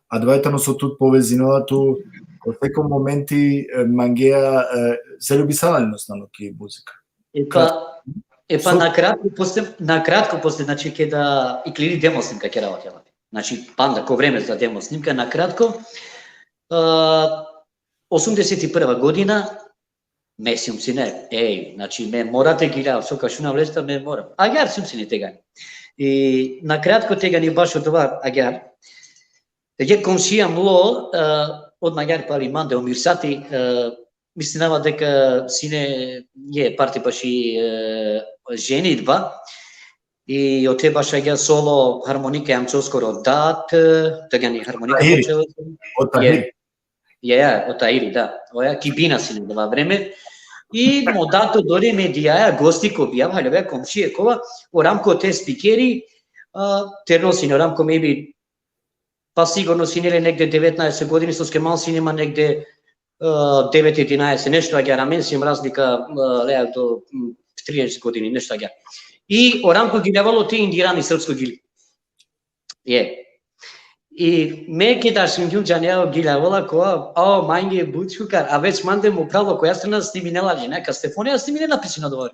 adava tano so tut povezinela tu, ko seko momenti, e, mangea, e, zaljubisala jednostavno ki muzika. E pa, e pa, so- na kratko posle, na kratko posle, znači, keda iklili demo snimka, kera vakela. Znači, panda ko vreme za demo snimka, na kratko, e, osumdeset i prva godina, me sijum sine, ej, znači, me mora te gilja, so ka šunav leste, me mora. Agjaar sijum sine tegani. I na kratko tegani baš odova, agjaar. Tegje komšija mlo, e, odma agjaar pali mande, o Mirsati, e, mislinava deka sine, e, parti baši, e, ženidba, i ote baš agjaar solo harmonika jam čoskoro dat, tegani harmonika. Tahiri. Počeo. O Tahiri. Je, je, o Tahiri, da. Oja ki Bina sine adava vreme. I mo dat odori me dijaja gosti ko bijav, haljovja komšije kova, o Ramko te spikeri, a, terno sine o Ramko, maybe, pa sigurno sine le negde devetnaeset godini, soske mal sine ma negde, a, devet, jedanaeset, nešto agjaar, amen sijum razlika, a, le do, m, trideset godini, nešto agjaar. I o Ramko giljavela ote Indirani, srpsko gili. Je. I me keda šungjum džanea o giljavela kova, a mange but šukar, a već mande mukhalo koja strana sniminela le, neka Stefone, a sniminela pe sine odova.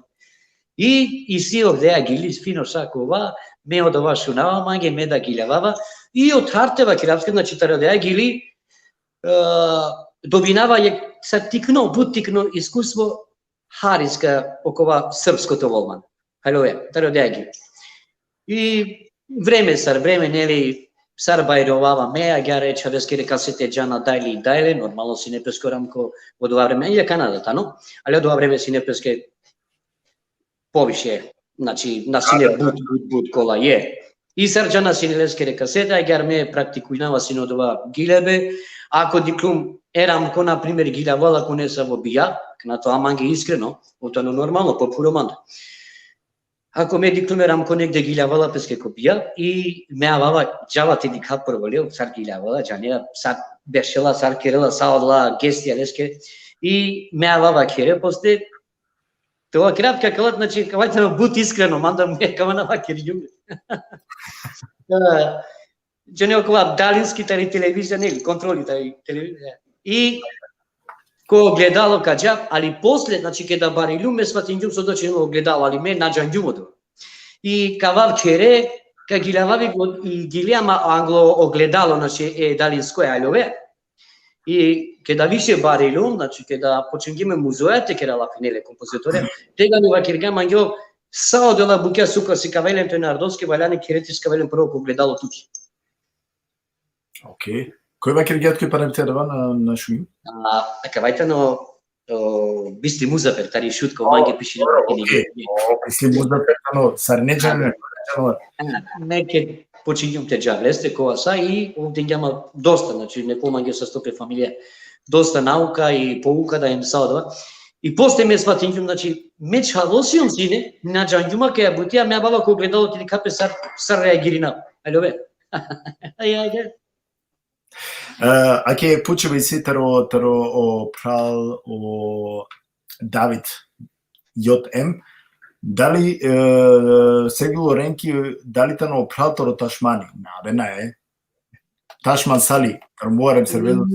I, i si odeja gili fino šaj kova, me odova šunava mange, me da giljavava, i o Thar te vakerav, znači, taro odeja gili, e, dobinava jekh sa tikno, but tikno iskustvo, hariska okova srpsko te ovel man. Halo, e, taro odeja gili. I vreme sar vreme, neli, sar bajrovava me, agjaar e čhaveskere kasete džana dajli, dajle, normalno sine peske o Ramko odova vreme, e Kanada tano, ali odova vreme sine peske poviše, znači, na sine but, but, but kola, je. I sar džana sine leskere kasete, agjaar me praktikujnava sine odova giljebe, ako dikhlum e Ramko, na primer, giljavela ko nesavo bija, kana to amange iskreno, ov tano normalno, po puro mande. Ako me dikhlum e Ramko negde giljavela peske ko bija, i me avava, džava te dikha prvo le, sar giljavela, džanea, sar bešela, sar kerela, sa ola gestija leske, i me avava khere, posle, te vakerav akala, znači, akava tano but iskreno, manda me akava na vakergjum. E, džanea, okova daljinski tari televizija, neli, kontroli tari televizija. I ko gledalo ka džav, ali posle, znači, keda bariljum, me svatingjum so značinela o gledalo, ali me na džangjum odova. i ka vav khere, ka giljavav i go-, i gilja ma anglo ogledalo, znači, e dalinsko e aljove. I keda više bariljum, znači, keda počingjum e muzoja te kera lafi, neli, kompozitore, tegani vakergja mange ov, sa odola bukja so ka sikavela len tu e narodoske, valjani khere te sikavela len prvo ko ogledalo tuke. Okej. Koj vakergja tuke, pana te adava na, na šungjum? A, akava tano, o, Bisli Muzafer, tari Šutka, o, mange pišini. Dobro, okej. O, Bisli Muzafer tano, sar ne džan-, ne džan-. A, neke počingjum te džav leste, kova sa, i ov dingja ma dosta, znači, neko mange sasto pe familija, dosta nauka i pouka da em sa odova. I posle me svatingjum, znači, me čhavo sijum sine, na džangjum akaja butija, me avava ko ogledalo te dikha pe sar, sar reagirina. Aljove. Aj, aj, aj. E, ake pučibe isi taro, taro o phral o David J M. Dali, e, Sevgilo Renki, dali tano o phral taro Tašmani? Na, be, na e. Tašman Sali, taro Muharem Servedo.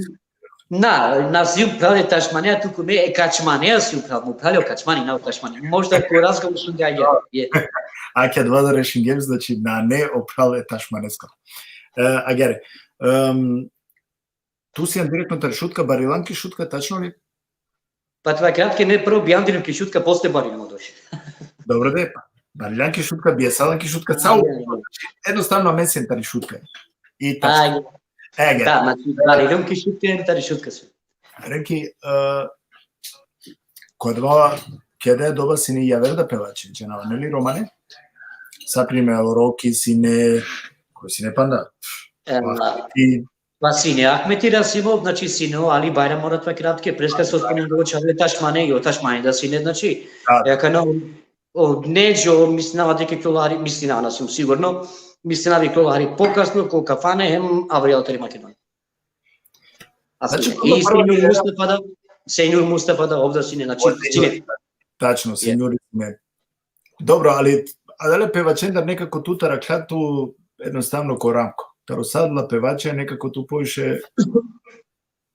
Na, na sijum phral e Tašmane, a tu ko me e Kačmane, a sijum phral, mo phral o Kačmani, na o Tašmani. Možda ko razgovor šungja, je. Ake adava da rešingjem, znači, nane o phral e Tašmanesko. E, agjaar, em, tu sijan direktno tari Šutka, bariljan ki Šutka, tačno li? Pa te vakerav tuke, me prvo bijandilum ki Šutka, posle bariljum odori. Dobro de, pa. Bariljan ki Šutka, bijasalan ki Šutka, sa u-, jednostavno amen sijem tari Šutka. I tačno. Aj. E, agjaar. Da, znači, bariljum ki Šutka, em tari Šutka sijum. Renki, e, ko adava, keda e doba sine javer da pevači, džanava, neli, romane? Sa primer, Roki sine, koj sine panda? Em, Ahmeti. Pa sine Ahmeti Rasimov, znači, sine o Ali Bajram, mora te vakerav tuke, preska so spomengjum o čhave Tašmane, i o Tašmane da sine, znači, da, e, akana o, o Nedžo, mislinava deka iklola hari, mislinava, na sijum sigurno, mislinava iklola hari pokasno, ko Kafane, hem avrijal tari Makedonija. A znači, sine, i Senjur Mustafa da, Senjur Mustafa da, ov da sine, znači, sine. Tačno, Senjur sine. Dobro, ali, adale pevačendar nekako tu taro akhla tu, jednostavno, ko Ramko. Taro sa adala pevačija nekako tu poviše.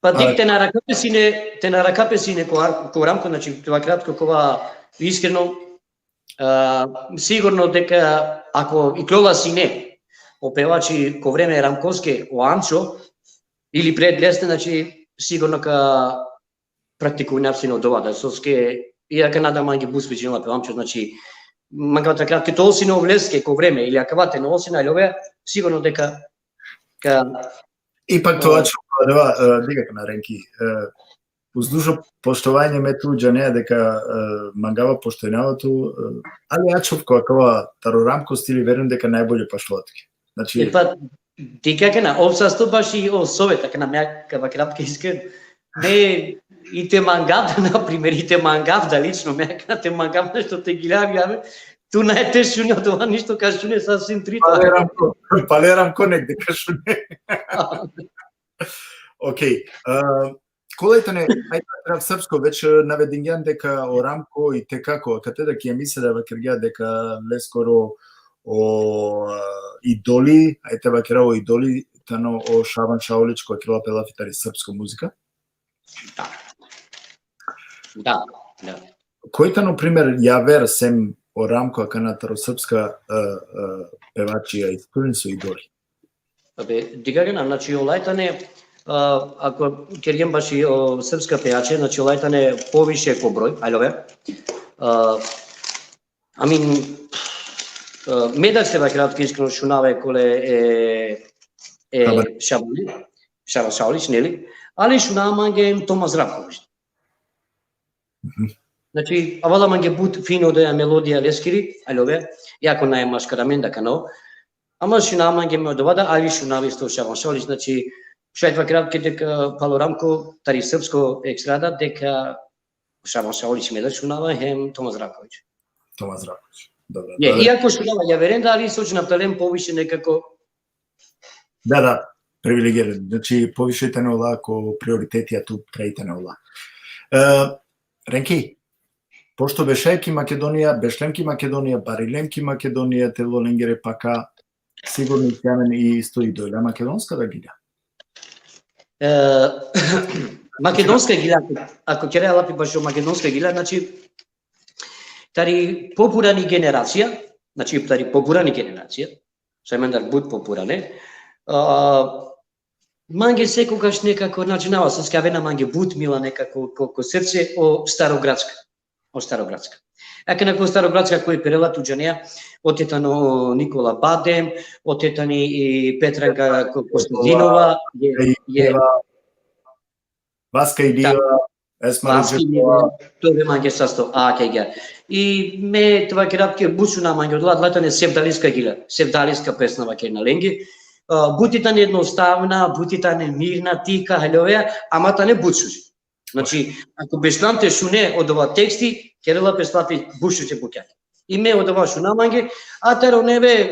Pa dik, te na arakha pe sine, te na arakha pe sine ko Ar-, ko Ramko, znači, te vakerav tuke kova iskreno, a, sigurno deka ako iklola sine o pevači ko vreme Ramkoske, o Amčo, ili pred leste, znači, sigurno ka praktikujnav sine odova, da, soske, i akana da mange but sviđinela pe o Amčo, znači, mangava te vakerav tuke te ol sine ov leske ko vreme, ili akava te na ol sine aljove, sigurno deka ka... Ipak to, o, ačhov, adava, e, dikh akana, Renki, e, uz dužno poštovanje, me tu džanea deka, e, mangava, poštujnava tu, e, ali ačhov ko akava taro Ramko stili, verujem deka najbolje pašlo tuke. Znači, e, pa, dikh akana, ov sasto baši o sovet, akana me ka vakerav tuke iskreno. Me i te mangav, na primer, i te mangav da lično, me akana te mangav nešto te giljav, ja, me, tu nane te šune, odova ništo ka šune, sasvim trito. Pale Ramko, pale Ramko negde ka šune. Okej, e, kola i tane, ajde, srpsko, već, e, navedingjan deka o Ramko i te kako, kate da ki emisija da vakergja deka leskoro o, e, idoli, ajde vakera, o idoli tano o Šaban Šaulić, kova kerela pe lafi tari srpsko muzika. Da. Da, da. Koj tano, primer, javer sem o Ramko akana taro srpska, e, e, pevačija i tu len so idoli? Abe, dikh akana, znači, ola i tane, a, ako kergjem baši o srpska pejače, znači, ola i tane poviše ko broj, aljove. A, I mean, a, me da te vakerav tuke iskreno, šunava e kole e, e Šabali, Šaban Šaulić, neli? Ali šunava mange Toma Zdravković. Mhm. Znači, avela mange but fino da, e melodija leskiri, aljove, iako nane maškar amen da, kano. Ama šunava mange me odova da, ali šunava isto Šaban Šaulić, znači, šaj te vakerav tuke deka palo Ramko, tari srpsko estrada, deka Šaban Šaulić me da šunava, hem Toma Zdravković. Toma Zdravković, dobro. Je, dobro. Iako šunava javeren da, ali so džanav te len poviše nekako. Da, da, privilegiran. Znači, poviše tane ola ko prioriteti, a tu traja tane ola. E, Renki, pošto bešaj ki Makedonija, bešlem ki Makedonija, barilem ki Makedonija, te lolengere paka, sigurno isi amen i isto idolja makedonska da gilja. E, makedonska gilja, ako kera lafi bašo makedonska gilja, znači, tari popurani generacija, znači, tari poburani generacija, so amendar but poburane, a, mange sekogaš nekako, znači, nava so skavena mange but mila nekako ko, ko srce o Starogradska. O Starogradska. Akana ko Starogradska koj perela tu džanea, ote tano Nikola Badem, ote tani i Petranka Ko-, Kostadinova, je, je, Vaska Ilieva, Esma Vaska Ružekova. Ilieva, to ve mange sasto, a, kaj ga. I me te vakerav ke but šuna mange, odola, odola tane sevdalinska gila, sevdalinska pesma vakerena lenge. A, but i tane jednostavna, but i tane mirna, tiha, haljovea, ama tane but šuži. Znači, ako bešlam te šune odova teksti, kerela pe slapi but šuže bukjake. I me odova šuna mange, a taro neve, e,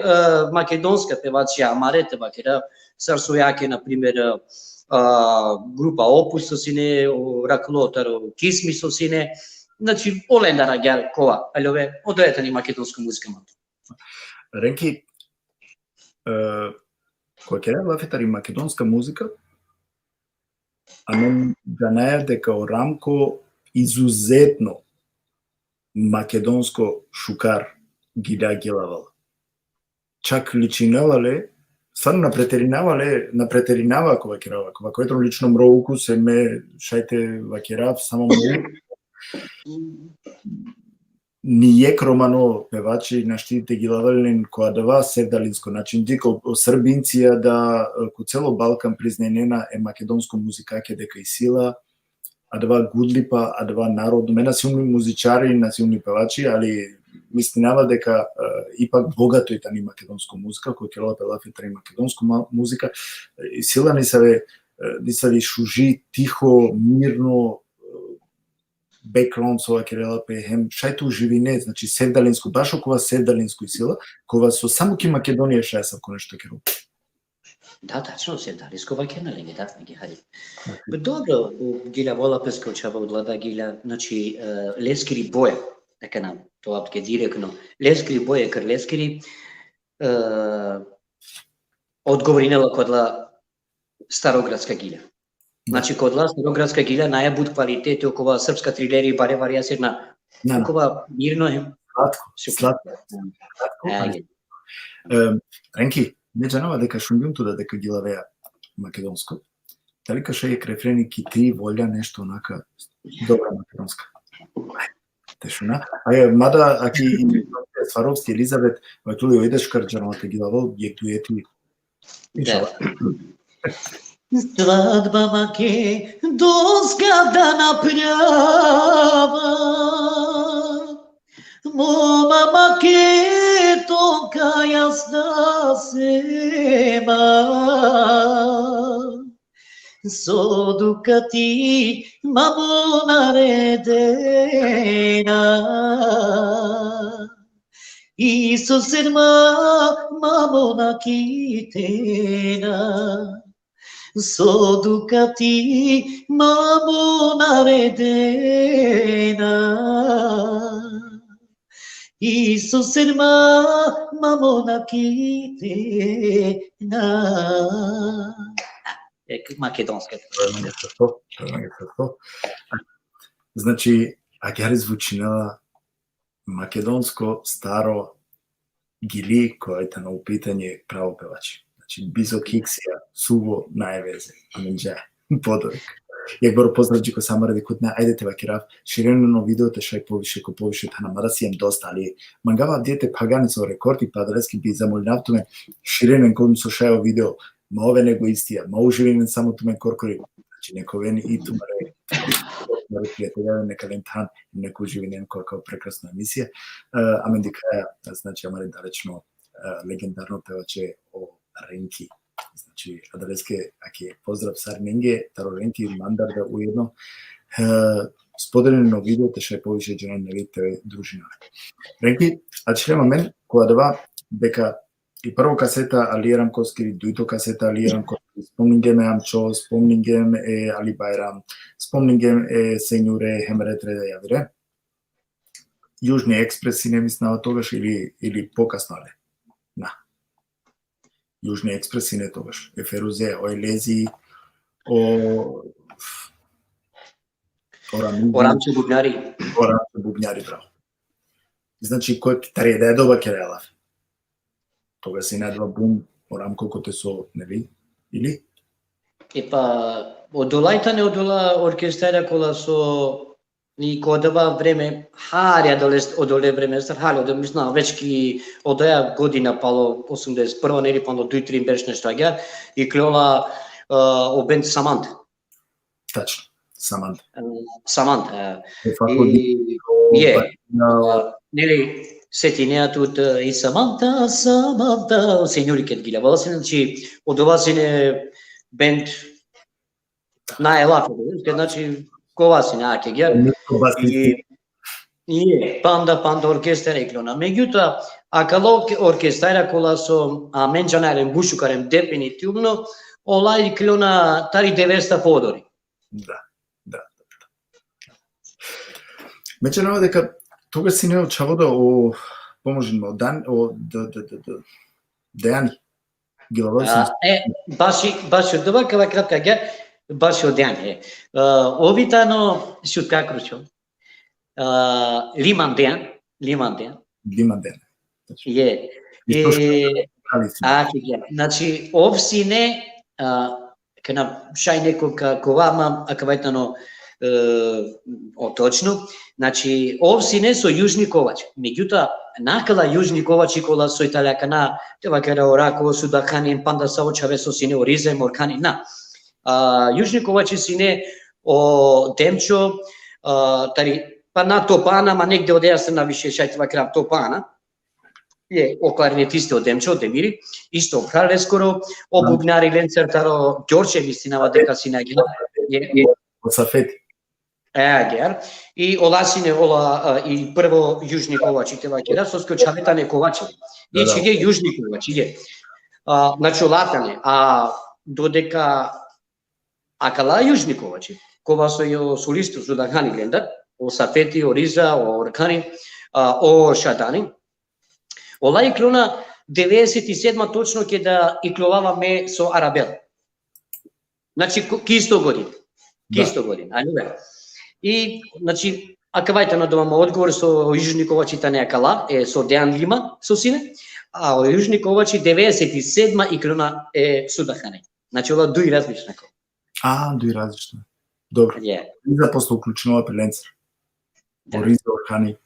makedonska pevačija amare te vakerav, sar so jake, na primer, e, a, grupa Opus so sine, o Raklo taro Kismi so sine, znači, olendar agjar kova, haljove, odoja tani makedonsko muzika ma. Renki, e, ko kera lafi tari makedonska muzika, amen džanaja deka o Ramko izuzetno makedonsko šukar gilja gilavala. Čak ličinela le, stvarno na preterinava le, na preterinava ko vakerava, ko vakerava lično mro ukus, e me šaj te vakerav, samo mro ukus. Ni jekh romano pevači našti te gilavel len ko adava sevdalinsko način, dikh o, o Srbincija da, e, ko celo Balkan priznajnena e makedonsko muzikake deka isi la, adava gudlipa, adava narodno. Me na sijum ni muzičari, na sijum ni pevači, ali mislinava deka, e, ipak bogato i tani makedonsko muzika, ko kerela pe lafi tari makedonsko ma-, muzika, e, isi la nisave, e, nisavi šuži, tiho, mirno, e, background so vakerela pe, hem šaj te uživine, znači, sevdalinsko, baš okova sevdalinsko isi la, kova so samo ki Makedonija šaj asavko nešto kerel. Da, tačno, sevdalinsko vakerena lenge, da, lenge, hajde. Dobro, u, gilja vola peske o čhava, odola da gilja, znači, e, leskiri boja, akana, to apke direktno, leskiri boja, kar leskiri, e, odgovorinela ko odola starogradska gilja. Znači, ko odola starogradska gilja naja but kvaliteti, okova srpska trileri, bare varia sirna, Na, na. Okova mirno hem. Slatko, Super. slatko. Slatko, E, ali, em, Renki, me džanava deka šungjum tu da deka gilavea makedonsko. Dali ka šaj jekh refreni ki tri volja nešto onaka dobra makedonska. Te šuna. Aj, mada aki Swarovski Elizabeth, vaktuli o ideš kar džanava te gilavel, jekh dueti. Inšallah. Свадьба македонска да направа, мома македонка јас да сема. Со дукати, мамо, наредена, и со серма, мамо, накитена. Со дукати, мамо, наредена, и со серма, мамо, накитена. E, makedonska. To je mange srto, to je mange srto. Znači, agjaar zvučinela makedonsko staro gili, koja je tano u pitanje pravo pevači. Znači, bizo kiksija, suvo, nae veze. Amen dža. Podovek. Jekh baro pozdrav dži ko sa amare dikhutne, ajde te vakerav, širinen o video te šaj poviše ko poviše thana, mada siem dosta, ali mangava avdive te phagan so rekordi, pa adaleske bi zamolinav tumen, širinen koj so šaj o video, ma oven egoistija, ma uživinen samo tumen korkori, znači, nek oven i tumare, tumare prijatelja, neka len than, nek uživinen ko, ko prekrasno emisija. E, amen dikhaja, znači, amare dalečno, e, legendarno pevače o Renki. Znači, adaleske, aki pozdrav sarinenge, taro Renki mandar da ujedno, e, spodelinen o video te šaj poviše džene, neli, te družina. Renki, ačhilem amen, ko adava, deka i prvo kaseta Ali Ramkoski, dujto kaseta Ali Ramkoski, spomningjem e Amčo, spomningjem e Ali Bajram, spomningjem e Senjure, hem e trete javire. Južni Ekspres sine, mislinava, togaš ili, ili pokasno ale. Na. Južni Ekspres sine togaš. E Feruze, o Elezi, o, o Ramizi, O Ramčo Bubnjari. o Ramčo Bubnjari, bravo. Znači, ko tari da je doba keraja lafi. Toga sine adava bum o Ramko kote so, neli? Ili? E pa, odola i tane odola orkestra kola so i ko adava vreme, hari adolest-, odole vreme, sar hari, odole, mislim, već ki odoja godina palo osumdeset prvo, neli, palo duj, tri berš nešto agjaar, ikljola, e, o bend Samanta. Tačno, Samanta. E, Samanta, e. E, fako I, di-, o, je, pa, na, e, neli, setinea tut, e, i Samanta, Samanta, o Senjori ked gilja. Vala sine, znači, odova sine bend na e lafi, znači, kova sine, ake gja. Niko basisti. I, i je, panda, panda orkestra iklona. Međutoa, akala orke-, orkestra kola so amen džanarem, but šukar em definitivno, ola iklona tari devesta podori. Da, da, da. Me džanava deka toga sine o čhavo da o, pomožin me, o Dan, o, d, d, d, d, Dejani. Gilavoj A, sam. e, baši, baši odova, kava kratka gja, baši o Dejani, e. A, ov i tano Šutka Kručo. A, Liman Dejan, Liman Dejan. Liman Dejani. Znači, Je. i to što E, pravi si. A, ki gja. Znači, ov sine, a, kana šaj neko ka, kova, ama, akava i tano, e, o točno. Znači, ov sine so Južni Kovač. Međutoa, na akala Južni Kovači kola so i tale akana, te vakera, o Rako, o Sudahani, panda sa o čhave so sine, o Riza, o Orkani, na. A, Južni Kovači sine o Demčo, a, tari, pa na Topana, ama negde odeja strana više šaj te vakera Topana. Je, o klarinetisti o Demčo, o Demiri, isto o phral leskoro, o bubnari lencar taro Đorđe, mislinava deka sine agjaar. Je, je. O Safeti. E, agjaar. I ola sine, ola, a, i prvo Južni Kovači te vakera, soske o čhave tane Kovači. Da, da. Znači, je Južni Kovači, je. A, znači, ola tane, a dodeka akala Južni Kovači, kova so i o solisto Sudahani lendar, o Safeti, o Riza, o Orkani, a, o Šadani, ola iklona devedeset i sedma točno, keda iklovava me so Arabela. Znači, ko-, ki isto godina. Ki Da. isto godina, ali da. I, znači, akava i tano dova mo odgovor, so o Južni Kovači tane akala, e, so Dejan Lima, so sine, a o Južni Kovači devedeset i sedma iklona e Sudahani. Znači, ola duj različna ko. A, duj različna. Dobro. Je. Riza posle uključinela pe lencar. Da. O Riza, Orkani.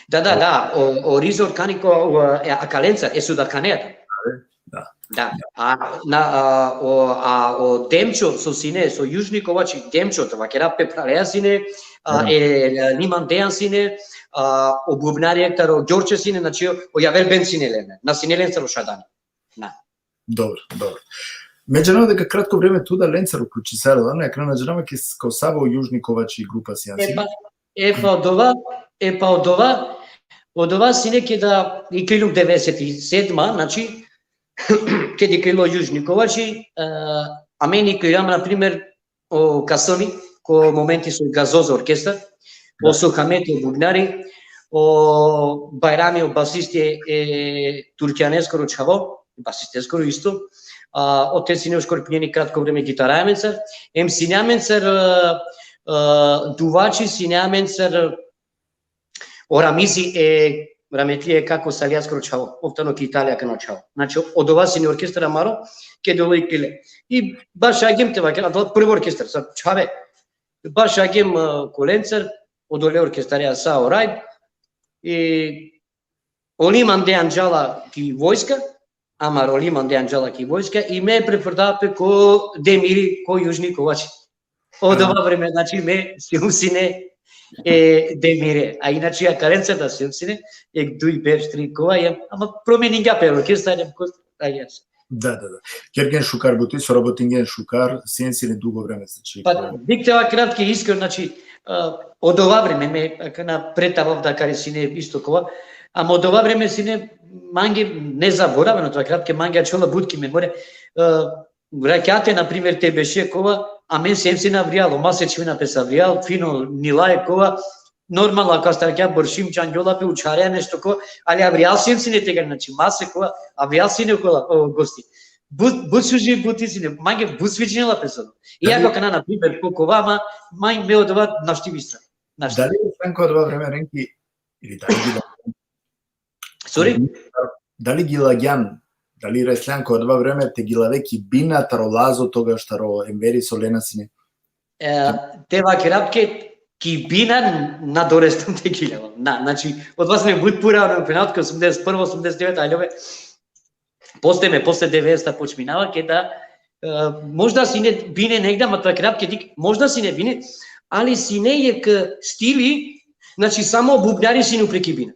Da, da, da, o, o Riza, Orkani ko, o, e, akala lencar, e Sudahanea. Da. Da. A, na, a, o, a o Demčo, so sine, so Južni Kovači, Demčo, te vakera, pe phralea sine, a, Da. e, e, Liman Dejan sine, a, o bubnari taro Đorđe sine, znači, o, o javer bend sine lene, na sine lencar o Šadani. Na. Dobro, dobro. Me džanava deka kratko vreme tu da lencar uključisarela, ne, akana na džanava ki s-, ko savo Južni Kovači grupa sian E si. pa, e pa odova, e pa odova, odova sine keda ikliljum devedeset i sedma, znači, keda iklilo Južni Kovači, e, amen ikliljum, na primer, o Kasoni, ko momenti so gazoza orkestar, o Da. Sohameti, o bubnari, o Bajrami, o basisti e, e Turkjaneskoro čhavo, basisteskoro isto, a, ote sine o Škorpinjani kratko vreme gitaraja amencar, em sine amencar, e, e, duvači sine amencar, o Ramizi e, rahmetli e kako Salijaskoro čhavo, ov tano ki Italija akana čhavo. Znači, odova sine orkestar amaro, keda ola iklile. I baš agjem te vakera, adala prvo orkestar, sa čhave. Baš agjem, e, ko lencar, odole orkestarea sa o Rajb, i o Liman Dejan džala ki vojska, amaro Liman Dejan džala ki vojska, i me preferda pe ko Demiri, ko Južni Kovači. Odova vreme, znači, me sijum sine e Demire. A inače, akalenca da sijum sine, ek duj berš, tri kova, jem, ama promeningja pe orkestar, jem, ko, a, jes. Da, da, da. Kergjen šukar buti, so robotingjen šukar, sien sine dugo vreme, znači. Pa, dikh te vakerav kratki iskreno, znači, a, odova vreme, me, akana pred tava da kari sine isto kova, ama odova vreme sine, mange nezaboraveno, te vakerav, ke mange ačhola but ki memorija, a, rakjate, na primer, te beše kova, amen siem sine avrijal, o mase čhivena pes avrijal, fino nilaje kova, normalno, ako astargja boršim, čangjola pe, učarea nešto ko, ali avrijal siem sine tegani, znači, mase kova, avrijal sine kola, o, gosti. But, but šuži buti sine, mange but sviđinela pe so. Iako akana, na primer, ko kova, ma, mange me odova našti bistra. Našti. Dali je Franko odova vreme renki, ili dali bi da Sorry? dali gilagjan, dali reslan ko adava vreme te gilave ki bina taro lazo togaš taro Enveri so lena sine? E, te vakerav tuke, ki bina na dorestam te giljam. Na, znači, odova sine but pura, ono, phenava tuke, osumdeset prvo, osumdeset deveto, aljove. Posle me, posle devedeset počminava, keda, e, možda sine bine negde, ma te vakerav tuke, možda sine bine, ali sine jekh stili, znači, samo bubnjari sine upre ki bina.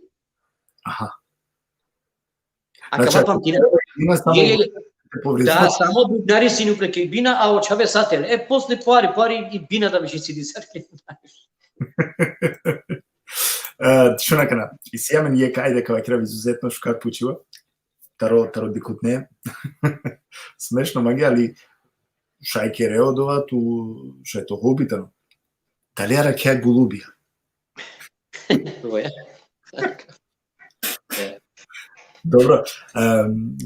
Aha. A znači, kava pamtina? Ima samo, je, je, je. Da, samo bubnjari sine upre ki bina, a o čhave sa tele. E, posle po hari, po hari i bina da više sine sar ke. E, šun akana, isi amen jekh, ajde, ka vakerav, izuzetno šukar pučiba. Taro, taro dikhutne. Smešno mange, ali šaj kere odova, tu, šaj to hobi tano. Dali arakhea gulubija? Oja. Dobro. Em,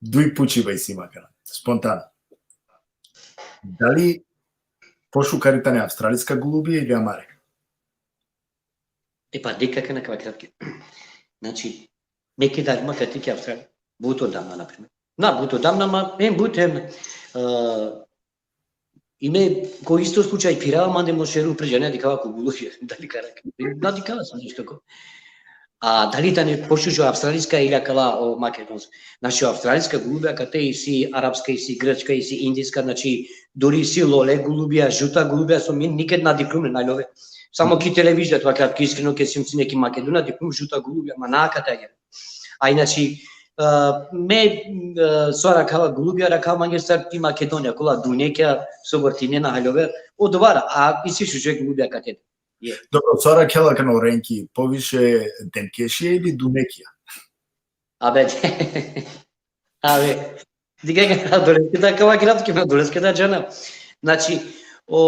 duj pučiba isi ma akana, spontano. Dali pošukari tane avstralijska gulubija ili amare? E pa, dikh akana ka vakerav tuke. Znači, me keda aljum akate ki Avstralija, but odamna, na primer. Na, but odamna, ma, hem but, hem, e, i me ko isto slučaj phirava, mande mo šero upre džanea dikhava ko gulubija, dali ka arakha. Na dikhava sam nešto ko. A dali tane pošužo avstralijska ili akala o makedonska. Znači, o avstralijska gulubija akate isi arapska, isi grčka, isi indijska, znači, duri isi lole gulubija, žuta gulubija, so mi niked na dikhljum len, aljove. Samo ki televizija, te vakerav tuke iskreno, ked sijum sine ki Makedonija, dikhljum žuta gulubija, ma na akate. A inače, e, me, e, so arakhava gulubija, arakhava mange sar ki Makedonija, kola dunekija, so vrtinena, aljove, odova, a isi šuže gulubija akate. Je. Dobro, so arakhela akana o renki, poviše demkešija ili dunekija? Abe, abe, dikh akana, odoleske da ka vakerav tuke, odoleske da džanav. Znači, o,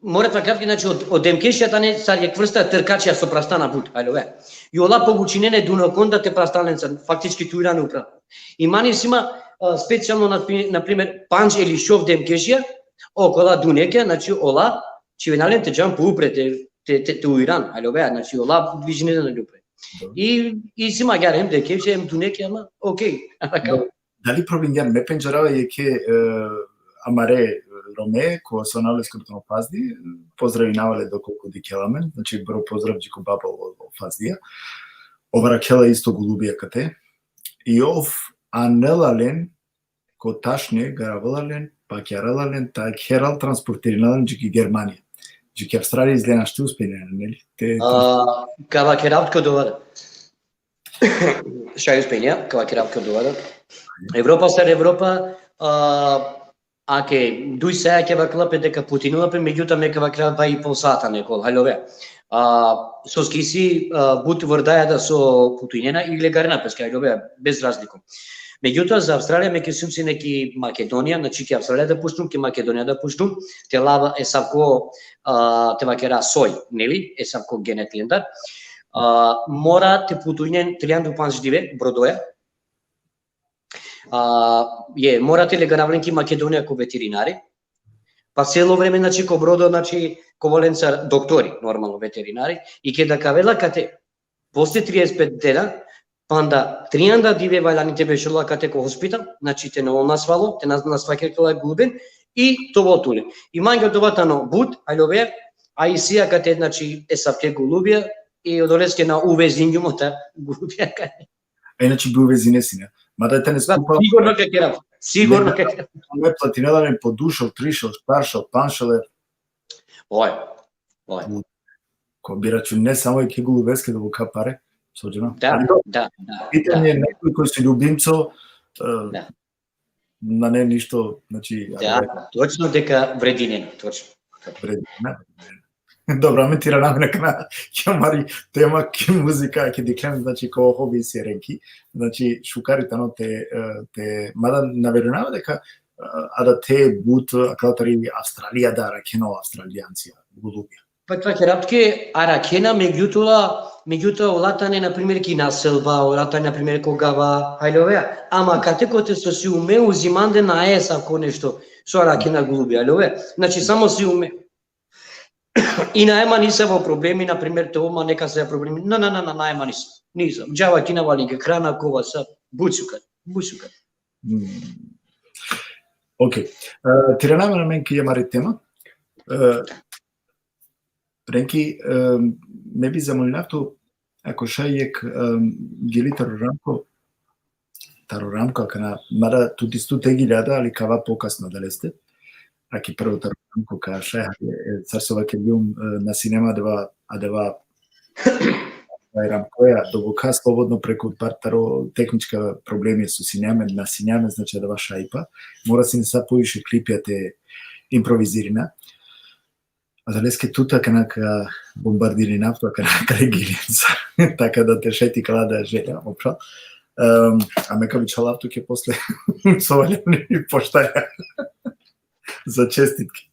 mora te vakerav tuke, znači, o, o demkešija tane sar jekh vrsta trkačija so prastana but, aljove. I ola povučinena e dunekonda te prastan lenca, faktički tu iran upra. I man isi ma, a, specijalno, na, na primer, pandž ili šov demkešija, okola dunekija, znači, ola čhivena len te džan po upre te, te, te, te uiran, aljove, znači, ola dvižinena len upre. Dobro. I, i isi ma agjaar hem demkešija, hem dunekija, ama, okej. Dobro. Dali problem, ja, me pendžarava jekhe, e, amare, e, Rome, ko so anales ko tano Fazli, pozdravinava le dokolku dikhela amen, znači, baro pozdrav dži ko babo o, o Fazlija. Ov arakhela isto gulubija akate. I ov anela len, ko tašne, garavela len, pakjarela len, ta kheral transportirinela len dži ki Germanija. Dži ki Avstralija izgleda našti uspejna, neli? Te, te... A, ka vakerav tuke odova. Šaj uspejna, ka vakerav tuke odova. Evropa sar Evropa, a, ake, duj saja ka vakerav pe deka putinela pe, megjutoa me ka vakerav vaj i pol sata nekol, aljove. A, soske isi, a, but vordaja da so putinena i legarena peske, aljove, bez razliko. Megjutoa, za Avstralija, me ked sijum sine ki Makedonija, znači ki Avstralija da pučnum, ki Makedonija da pučnum, te lava esavko, a, te vakera soj, neli, esavko genet lendar. A, mora te putujnen trianda u pandž dive, brodoja. A, je, mora te legarav len ki Makedonija ko veterinari. Pa celo vreme, znači, ko brodo, znači, ka ovel lencar doktori, normalno, veterinari. I keda ka avela akate, posle trideset pet dena, panda trianda dive valjani te bešel akate ko hospital, znači te na ovel nasvalo, te na, nasvaker kola gulben, i te ovel tule. I mange odova tano but, aljove, a isi akate, znači, esavke gulubija, i odoleske na uvezingjum otar gulubija akate. A inače bi uvezine sine. Mada tane skupa. Sigurno ka kerav. Sigurno ka kerav. Me platinela len po dušel, trišel, štaršel, panšel. Oj, oj. Ko bi računine samo jekhe gulubeske da bukha pare, so džana. Da, da, da. Pitanje, nekoj ko si ljubimco, e, da, nane ništo, znači, da, točno deka vredinena, točno. Vredinena. Dobro, amen te irana amen akana ki amari tema, ki muzika, ki dikhlem, znači, ko hobi si renki, znači, šukar i tano te, e, te, mada na verujnava deka, e, adate but, akala tari Avstralija da arakhena o Avstralijancija gulubija. Pa, pa, kerav tuke, arakhena, megjutoa, megjutoa, ola tane, na primer, ki naselba, ola tane, na primer, ko gava, hajlovea, ama kate kote so siume, uzimande nae esavko nešto, so arakhena gulubija, hajlovea. Znači, samo siume. I nae ma nisavo problemi, na primer, te ov ma neka sa problemi. Na, na, na, na, nae ma nisavo. Nisavo. Džava kina, valjinge hrana, kova sa, but šukar, but šukar. Mm. Ok. E, te irana amen ki amari tema. E, Renki, e, me bi zamolinav tu, ako šaj jekh, e, gili taro Ramko, taro Ramko, akana, mada tu isto te gilja da, ali kava pokasno adaleste. Aki prvo taro Ramko ka šaj, e, sar so vakergjum, e, na sine amen adava, adava, e, Ramkoja, doboka slobodno preku par taro tehnička problemi so sine amen, na sine amen, znači adava šajipa. Mora sine sa poviše klipja te improvizirina. Adaleske tut akana ka bombardirinav tu, akana ka gilinca. Taka da te šaj te ikala da želja, opral. Em, a me ka bičhalav tuke posle so valjani poštaja. Za čestitke.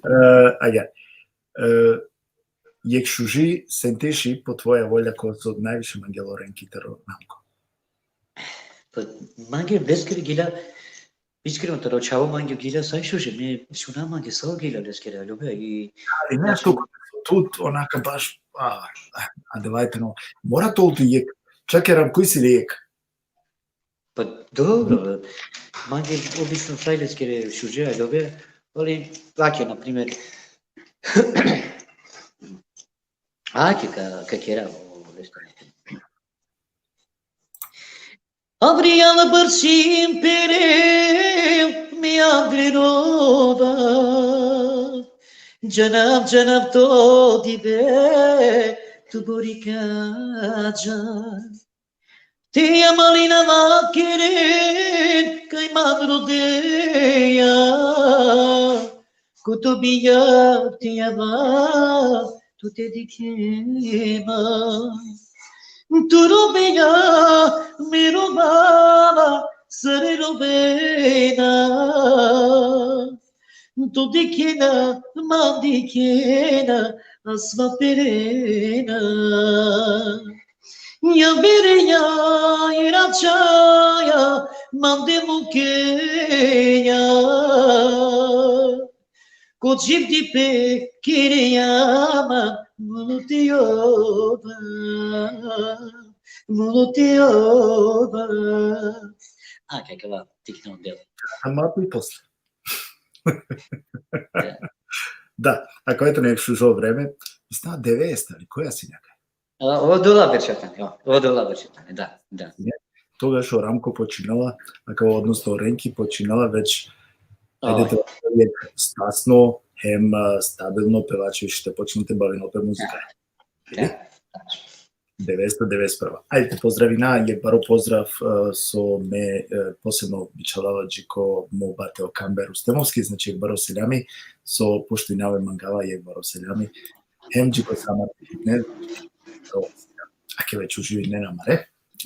E, agjaar. E, jekh šuži, senteši po tvoja volja, kova so najviše mangela o Renki taro Ramko? Pa, mange leskere gilja, iskreno, taro čhavo mange gilja sa šuže, me šuna mange sa gilja leskere, aljove, i ali ne, znači, tu, tu, onaka baš, a, a, adava tano, mora te ol tu jekh, čak e Ramko isi li jekh? Pa dobro, mange obično sa leskere šuže, aljove, ali, ake, na primer, ake ka, ka kera, o, leskere. Avrijal bršim pere, me avri roda. Džanav, džanav to dive, tu bori ka džan. Te amalina vakeren, kaj man rodeja. Ko to bija te ava, tu te dikhema. Tu robeja, me robava, sare robena. Tu dikhena, man dikhena, asva perena. Ja vereja, iračaja, man de mukeja. Ko dživdipe kereja man, mulutioba, mulutioba. A, kaj kava tikno del. Ama tu i posle. Da. Da, ako eto nek šužo vreme, mislim, devedeset, ali koja si nekaj? A, odola berša tane, o, odola berša tane, da, da. Togaš o Ramko počinela, a kao, odnosno o Renki počinela već, ajde, te jekh stasno, hem, a, stabilno pevači, što počinela te bavina pe muzika. Da, da. Devedeset, devedeset prva. Ajde te pozdravina, jekh baro pozdrav, a, so me, e, posebno bičhalava dži ko mo bate o Kamber Rustemovski, znači jekh baro seljami, so poštujnava, mangava jekh baro seljami, hem dži ko sa amare dikhutne, so, ake već uživinena amare,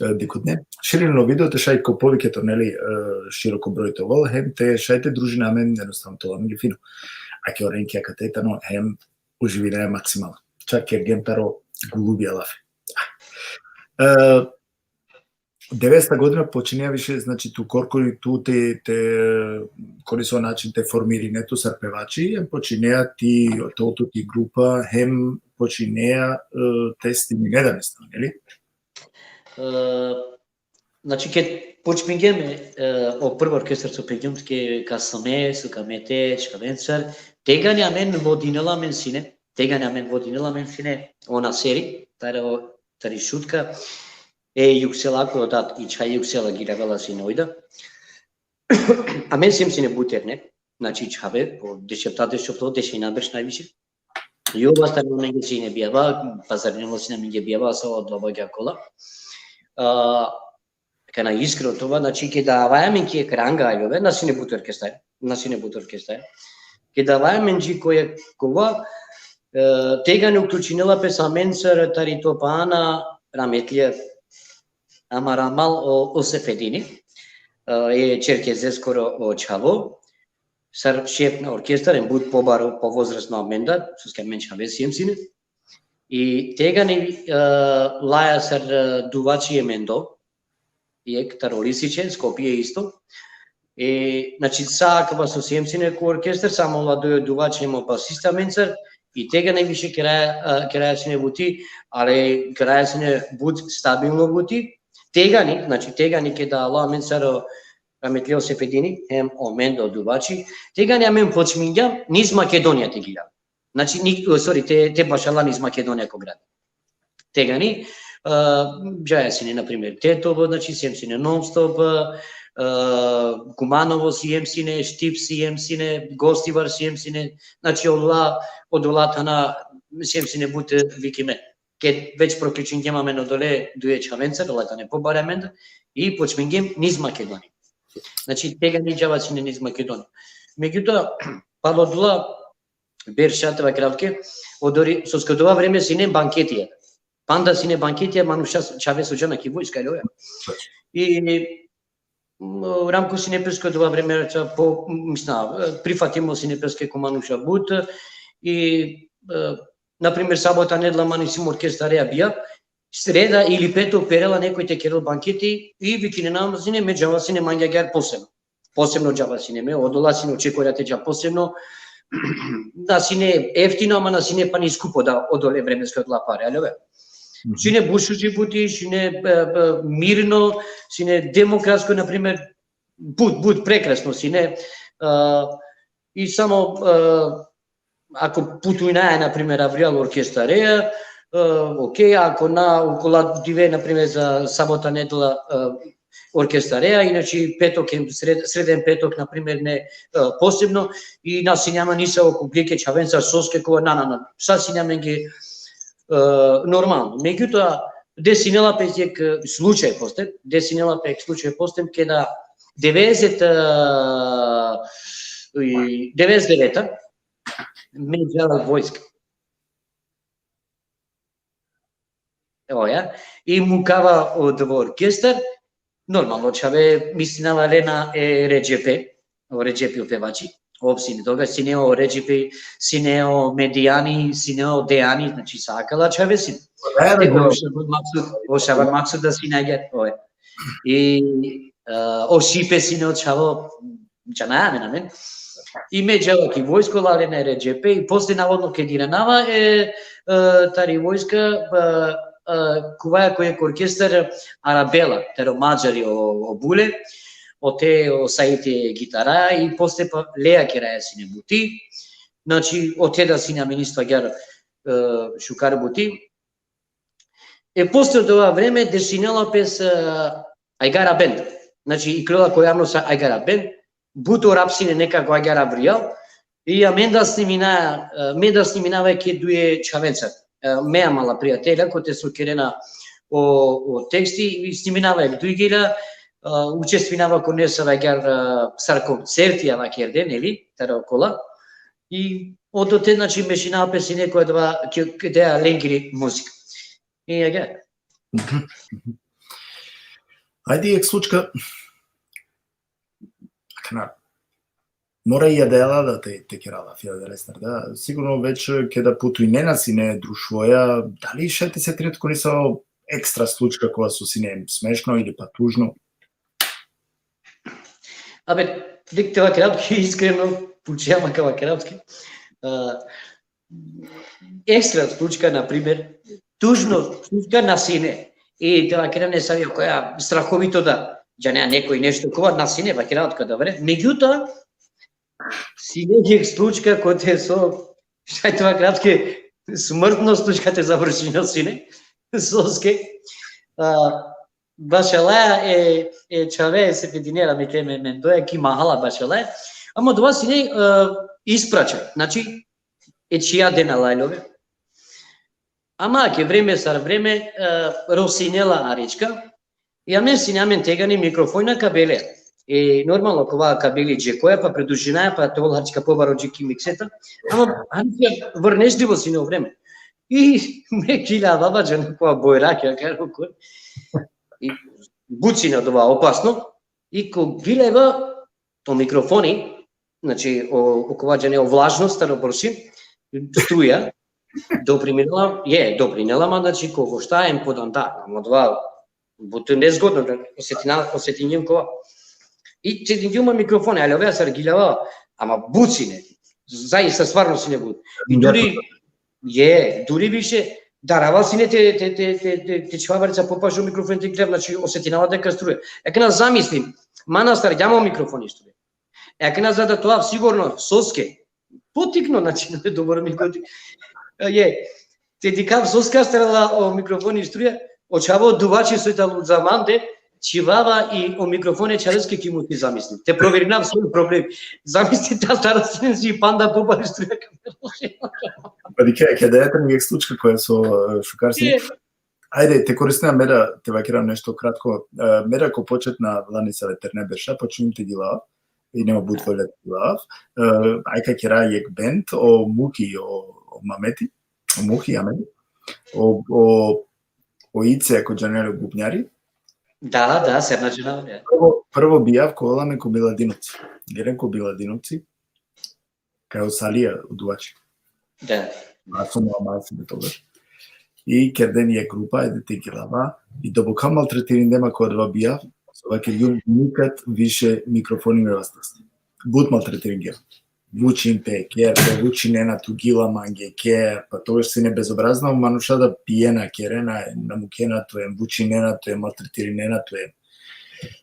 e, dikhutne. Širinen o video te šaj ko povike to, neli, e, široko broj te ovel, hem te šaj te družina amen, jednostavno te ovel amenge fino. Ake o Renki akate tano, hem uživinena maksimalno. Čak kergjem taro gulubija lafi. E, devedeseta godina počinea više, znači, tu korkori tu te, te, ko nesavo način te formirine tu sar pevači, hem počinea ti, to, tu ti grupa, hem počinea, e, te snimine da nešto, neli? E, znači, ked počmingjem, e, o prvo orkestar so phengjum, ke ka same, so ka mete, čhavencar, tegani amen vodinela amen sine, tegani amen vodinela amen sine, o Naseri, taro, tari Šutka, e Juksela, ko dat i čhaj Juksela giravela sine ojda. Amen siem sine but terne, znači čhave, po dešefta, dešofto, dešena berš najviše. I ov tano amenge sine bijava, pazarinela sine amenge bijava, sa o dlava gakola. A, kana iskreno te ova, znači, keda avaja amen ki jekh ranga, aljove, na sine but orkestar, na sine but orkestar. Keda avaja amen dži ko jekh kova, e, tegani uključinela pes amencar tari Topana rahmetlija amar amal o, o Sefedini, e, e Čerkezeskoro o čhavo, sar šef na orkestar, em but pobaro, povozrasno amendar, soske amen čhave siem sine. I tegani, e, laja sar, e, duvači e mendo, jekh taro Lisiče, Skopje isto. E, znači, sa akava so siem sine ko orkestar, samo ola duj duvači hem o basista amencar, I tegani više keraja, e, keraja sine buti, ali keraja sine but stabilno buti. Tegani, znači tegani keda Allah amencar rahmetli o Sefedini, hem o Mendo Dubači, tegani amen počmingjam niz Makedonija te gilja. Znači, ni-, sorry, te, te bašala niz Makedonija ko grad. Tegani, e, džaja sine, na primer, Tetovo, znači, siem sine Non-Stop, e, Kumanovo siem sine, Štip siem sine, Gostivar siem sine, znači, odola, odola thana siem sine but, e, vikime. Ked već proključingjam amen odole duje čhavencar, ola tane pobare amendar, i počmingjam niz Makedonija. Znači, tegani džava sine niz Makedonija. Međutim, palo odola berša, te vakerav tuke, odori, soske odova vreme sine banketija. Panda sine banketija, manuša, čhave so džana ki vojska, ali oja. I, m, Ramko sine peske odova vreme, ča po, mislim, prifatimo sine peske ko manuša but, i, e, na primer, sabota, nedela man isi orkestareja bija, sreda ili peto perela nekoj te kerel banketi, i vikinena ma sine, me džava sine mange agjaar posebno. Posebno džava sine me, odola sine očekujna te dža posebno. Na sine eftino, ama na sine pa ni skupo da odole vremeske odola pare, ali ove. Mhm. Sine but šuži buti, sine, e, e, mirno, sine demokratsko, na primer, but, but prekrasno sine. E, i samo, e, ako putujnaja, na primer, avrijal orkestareja, e, okej, ako na, okola dive, na primer, za sabota, nedela, e, orkestareja, inače petok, hem sred-, sreda hem petok, na primer, ne, e, posebno, i na sine ma nisavi komplike čhavenca, soske kova, na, na, na, sa sine amenge, e, normalno. Međutim, desinela pe jek slučaj posle, desinela pe jek slučaj posle, keda devedeset, e, i devedeset deveta, me džava vojska. Evo ja. I mukava odova orkestar, normalno, čhave mislinava lena e Redžepe, o Redžepi o pevači, ov sine toga, sine o Redžepi, sine o Medijani, sine o Dejani, znači sa akala čhave sine. Da, da, e, da. O Šaban Maksud, o Šaban Maksud da sine agjaar, oj. I, e, o Šipe sine o čhavo, džanaja amen, amen. I me džava ki vojsko, ola lena e Redžepe, i posle navodno ked iranava, e, e, tari vojska, e, e, kuvaja ko jek orkestar Arabela, taro Madžari o, o Bule, ote o Saiti gitara, i posle pa leja keraja sine buti. Znači, ote da sine amen isto agjaar, e, šukar buti. E, posle odova vreme desinela pes, e, agjaar bend. Znači, ikljola ko javnost agjaar bend, but o rap sine nekako agjaar avrijal, i amen da snimina, e, me da sniminava jek duje čhavenca. E, me amala prijatelja, kote so kerena o, o teksti, i sniminava jek duj gilja, e, učestvinava ko nesave agjaar, e, sar koncerti ava kerde, neli, taro kola. I odote, znači, mešinava pe sine ko adava, ke, ke dea lengiri muzika. I agjaar. Ajde, jek slučka. Akana, mora i adala da te, te kera lafi, adalestar, da. Sigurno već keda putujnena sine društvoja, dali šaj te setine tut ko nesavo ekstra slučka kova so sine smešno ili pa tužno? Abe, dikh, te vakerav tuke iskreno, pučea ma ka vakerav tuke. E, ekstra slučka, na primer, tužno slučka na sine. I te vakerav nesavi koja strahovito da džanea nekoj nešto, kova na sine, vakerav tuke, dobre. Međutim, sine jek slučka kote so, šaj te vakerav tuke, smrtno slučka te završinel sine, soske, a, bašalaja e, e čhave e Sefedinea, me ke me, me doja ki mahala bašalaja, ama odova sine, e, ispračaj, znači, e čhija dena lajlove. Ama ke vreme sar vreme, e, rosinela arička, i amen sine amen tegani mikrofoni na kabele. E, normalno, kova kabeli džekoja, pa pridružinaja, pa te ol arička pobaro dži ki mikseta. Ama, arička vrnešljivo sine o vreme. I me giljava, baba džana, kova bojrak, ja, karo ko. I but sine odova opasno. I ko giljava, to mikrofoni, znači, o, okova džane, o vlažnost, taro boršim, struja, doprinela, e, doprinela ma, znači, ko vošta em podanda, ama odova, but nezgodno, da osetina-, osetingjum kova. I čedingjum ma mikrofoni, ali ove sar giljava, ama but sine, zaista, stvarno sine but. I duri, Je, duri više, darava sine te, te, te, te, te, te čhava barica popaš o mikrofoni te gledav, znači, osetinava deka struja. Akana zamislim, manastar, gjama o mikrofoni struja. Akana za da to av sigurno, soske, potikno, znači, dobro mi godi. Je, te dikhav soske astrala o mikrofoni struja, o čhavo duvači soj talo za mande, čhivava i o mikrofoni čhaveske ki muti, zamislim. Te proverinav svoj problem. Zamisli ta taro sine si panda pobari struja. Pa dikhe, kada je tani jek slučka koja so, e, šukar si. Je. Ajde, te koristina mera, te vakera nešto kratko. E, mera ko početna lani sa veterna berša, počinjum te gilava. I nema but volja te gilava. E, aj ka kera jek bend, o Muhi, o, o Mameti, o Muhi, Ameti, o, o, o Ice, ako džanel, o bubnjari. Da, da, se znači, da, ja. Prvo, prvo bijav ko ola amen ko Miladinovci. Geren ko Miladinovci, kaj o Salija, o duvači. Da. A so ma, ma si me togaš. I kerden jek grupa, ajde te gilava. I doboka maltretirindem ko adava bijav, so vakergjum nikad više mikrofoni me vastasti. But maltretiringjem. Vučin pe, ker pe, vučinena tu, gila mange, ker, pa togaš sine bezobrazna, manuša da pijena, kerena, na mukena tu, em vučinena tu, em maltretirinena tu, em.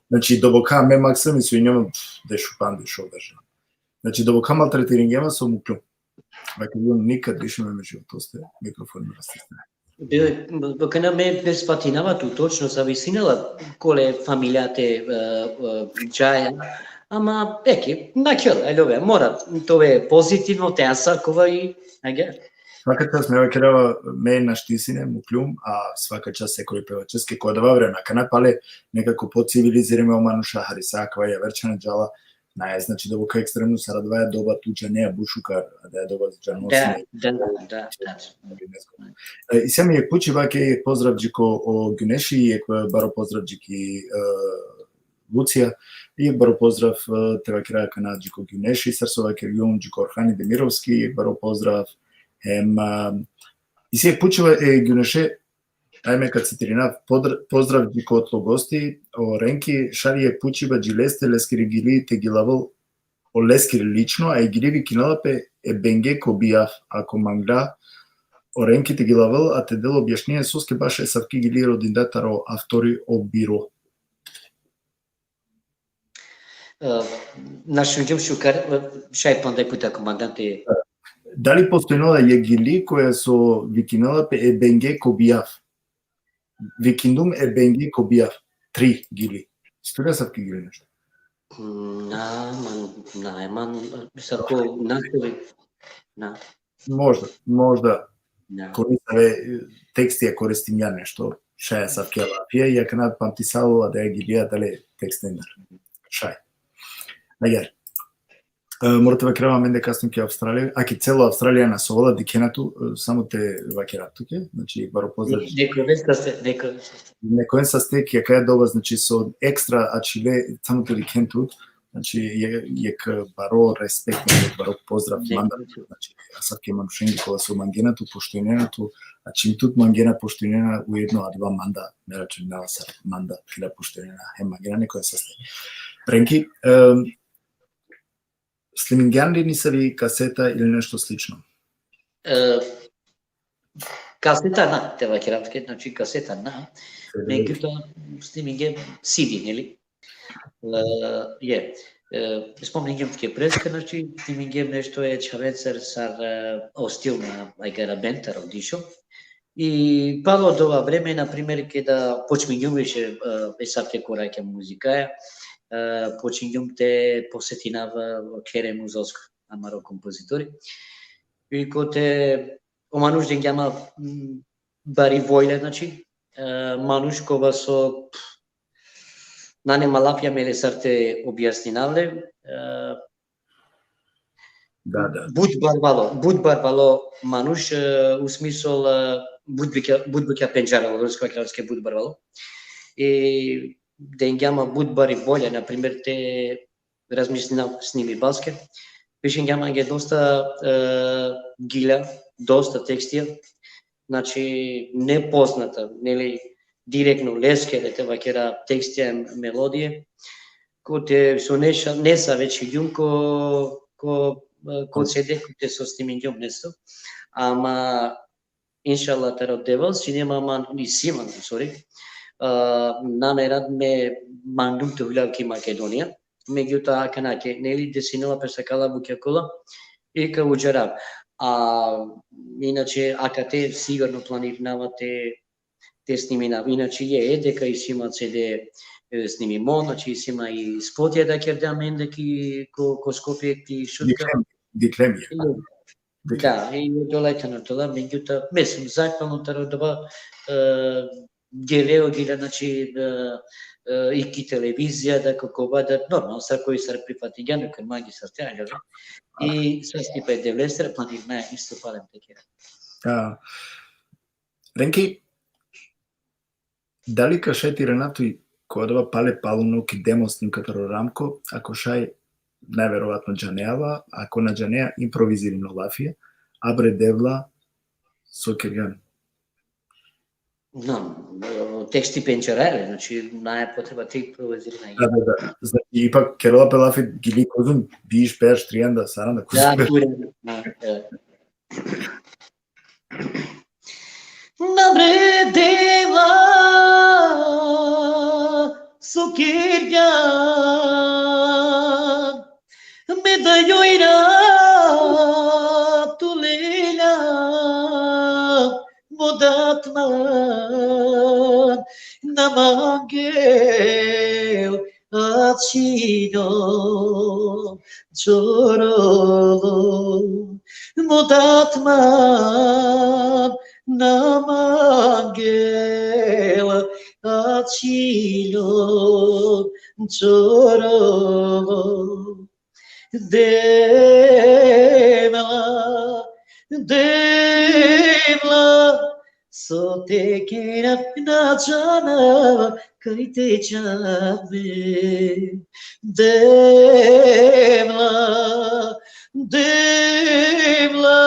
Znači, doboka me maksam i so injom dešupandi, šov berša. Znači, doboka maltretiringjem so mukljum. Vakergjum nikad više me, me životoste mikrofoni me vastasti. Be, be, kana me, me spatinava tu točno savi sine la kole familijate, e, e, džaja, ama, eke, na kjol, ajde, ove, mora, to je pozitivno, te asar kova i, ajde. Svaka čast, me vakerava, me našti sine mukljum, a svaka čast sekoj pevačeske ko adava vreme, kana pale nekako pocivilizirime o manuša, hari sa akava javer čhane džala, na, znači, doboka ekstremno sar adava doba tu džanea but šukar, adava doba džano Da, sine. Da, da, da. E, i samo jek pučiba, ke jek pozdrav dži ko o Gjuneši, jek, e, baro pozdrav dži ki, e, Lucija, i baro pozdrav, e, te vakera kana dži ko Gjuneši, sar so vakergjum, dži ko Orhani Demirovski, jek baro pozdrav, em, e, i se jek pučiba e Gjuneše, ajme ka citirina, podr-, pozdrav dži ko tlo gosti, o Renki, šaj jek pučiba dži leste, leskiri gili te gilavel, o leskiri lično, a e gili vikinela pe e benge ko bijav, ako mangla, o Renki te gilavel, a te del objašnjenje soske baš esavki gili rodinda taro avtori o biro. E, na šungjum šukar, e, šaj panda puta komandante. Dali postojnela jek gili koja so vikinela pe e benge ko bijav? Vikindum e benge ko bijav. Tri gili. Istorija esavki gili nešto? Na, man, na, man, sar ko, na, na. Možda, možda. Na. Ko nisave tekstija koristingjam nešto, šaj esavki lafija, i akana pamtisalo, a da e gilija dali tekstendar. Šaj. Agjaar. E, mora te vakerav, amen deka sum ki Avstralija, a ki celo Avstralija na so ola dikhena tu, e, samo te vakerav tuke, znači, baro pozdrav. Neko vesta ste, neko vesta ste. Neko vesta ste, ki akaja doba, znači, so ekstra ačhile, samo te dikhen tu, znači, je, jek baro respekt, jek baro pozdrav, Neko manda, vesta. Znači, asavke manušenge kola so mangena tu, poštujnena tu, a čim tut mangena, poštujnena, ujedno adava manda, me računava sar manda, ki da poštujnena, hem mangena neko vesta ste. Renki, em, snimingjan li nisavi kaseta ili nešto slično? E, kaseta na, te vakerav tuke, znači kaseta na. Međutim, snimingjem C D, neli? E, je. E, spomningjem tuke preska, znači, snimingjem nešto e čhavencar sar, e, o stil na, ajgara bend taro dišo. I palo dova vreme, na primer, keda počmingjum više, e, esavke korakja muzikaja, e, počmingjum te posetinav, e, Khere Muzolsko, amaro kompozitori. I kote o manuš dengja ma, m, bari volja, znači, e, manuš kova so, pf, nane ma lafija me le sar te objasninav le, e, Da, da. but barvalo, but barvalo manuš, e, u smisol, e, but bukja, but bukja pendžara, odnosno kratko but barvalo. I dengja ma but bari volja, na primer, te razmislinav snimibaske. Pišingjam mange dosta, e, gilja, dosta tekstija, znači, nepoznata, neli, direktno leskere, te vakera, tekstija, melodije, kote so nesave čhigjum ko, ko, e, ko C D, kote so snimingjum nešto. Ama, inšallah, taro Devel, sine ma man, isi man, sorry, a, namera me mangum te hulav ki Makedonija. Megjutoa, akana ke, neli, desinela pe sa kala bukja kola, i ka udžarav. A, inače, akate sigurno planirinava te, te sniminav. Inače, e, deka isi ma C D, e, snimimo, znači isi ma i spotija da kerde amende ki, ko, ko Skopje, ki Šutka. Diklem, diklem je. I, da, i odola tano odola, megjutoa, me sum zahvalno taro odova, e, gele o gilja, znači, e, e, i ki televizija, da, ko kova, da, normalno, sar koj sar prifatigja, me koj mangi sar te, ali, i sar stipa e Devlestar, planirinaja isto palem te kera. A, Renki, dali ka šaj te irana tuj ko adava pale paluno ki demo snimka taro Ramko, ako šaj, najverovatno džanea la, ako na džanea, improvizirino lafija, abre Devla, so kergjan. Na, teksti pendžarele, znači, nae potreba te improvizirina. Da, da, da. Znači, ipak kerela pe lafi, gili kozum, biš, berš, trianda, saranda, kozum. Da, berš. Ture, da, da. Na bre Devla, so kergjan, me da jojra tu lela, mo datman, na mangel ačhilo čorolo, mo datman, na mangel ačhilo čorolo. Devla, Devla, so te kera, na džanav kaj te džav me. Devla, Devla,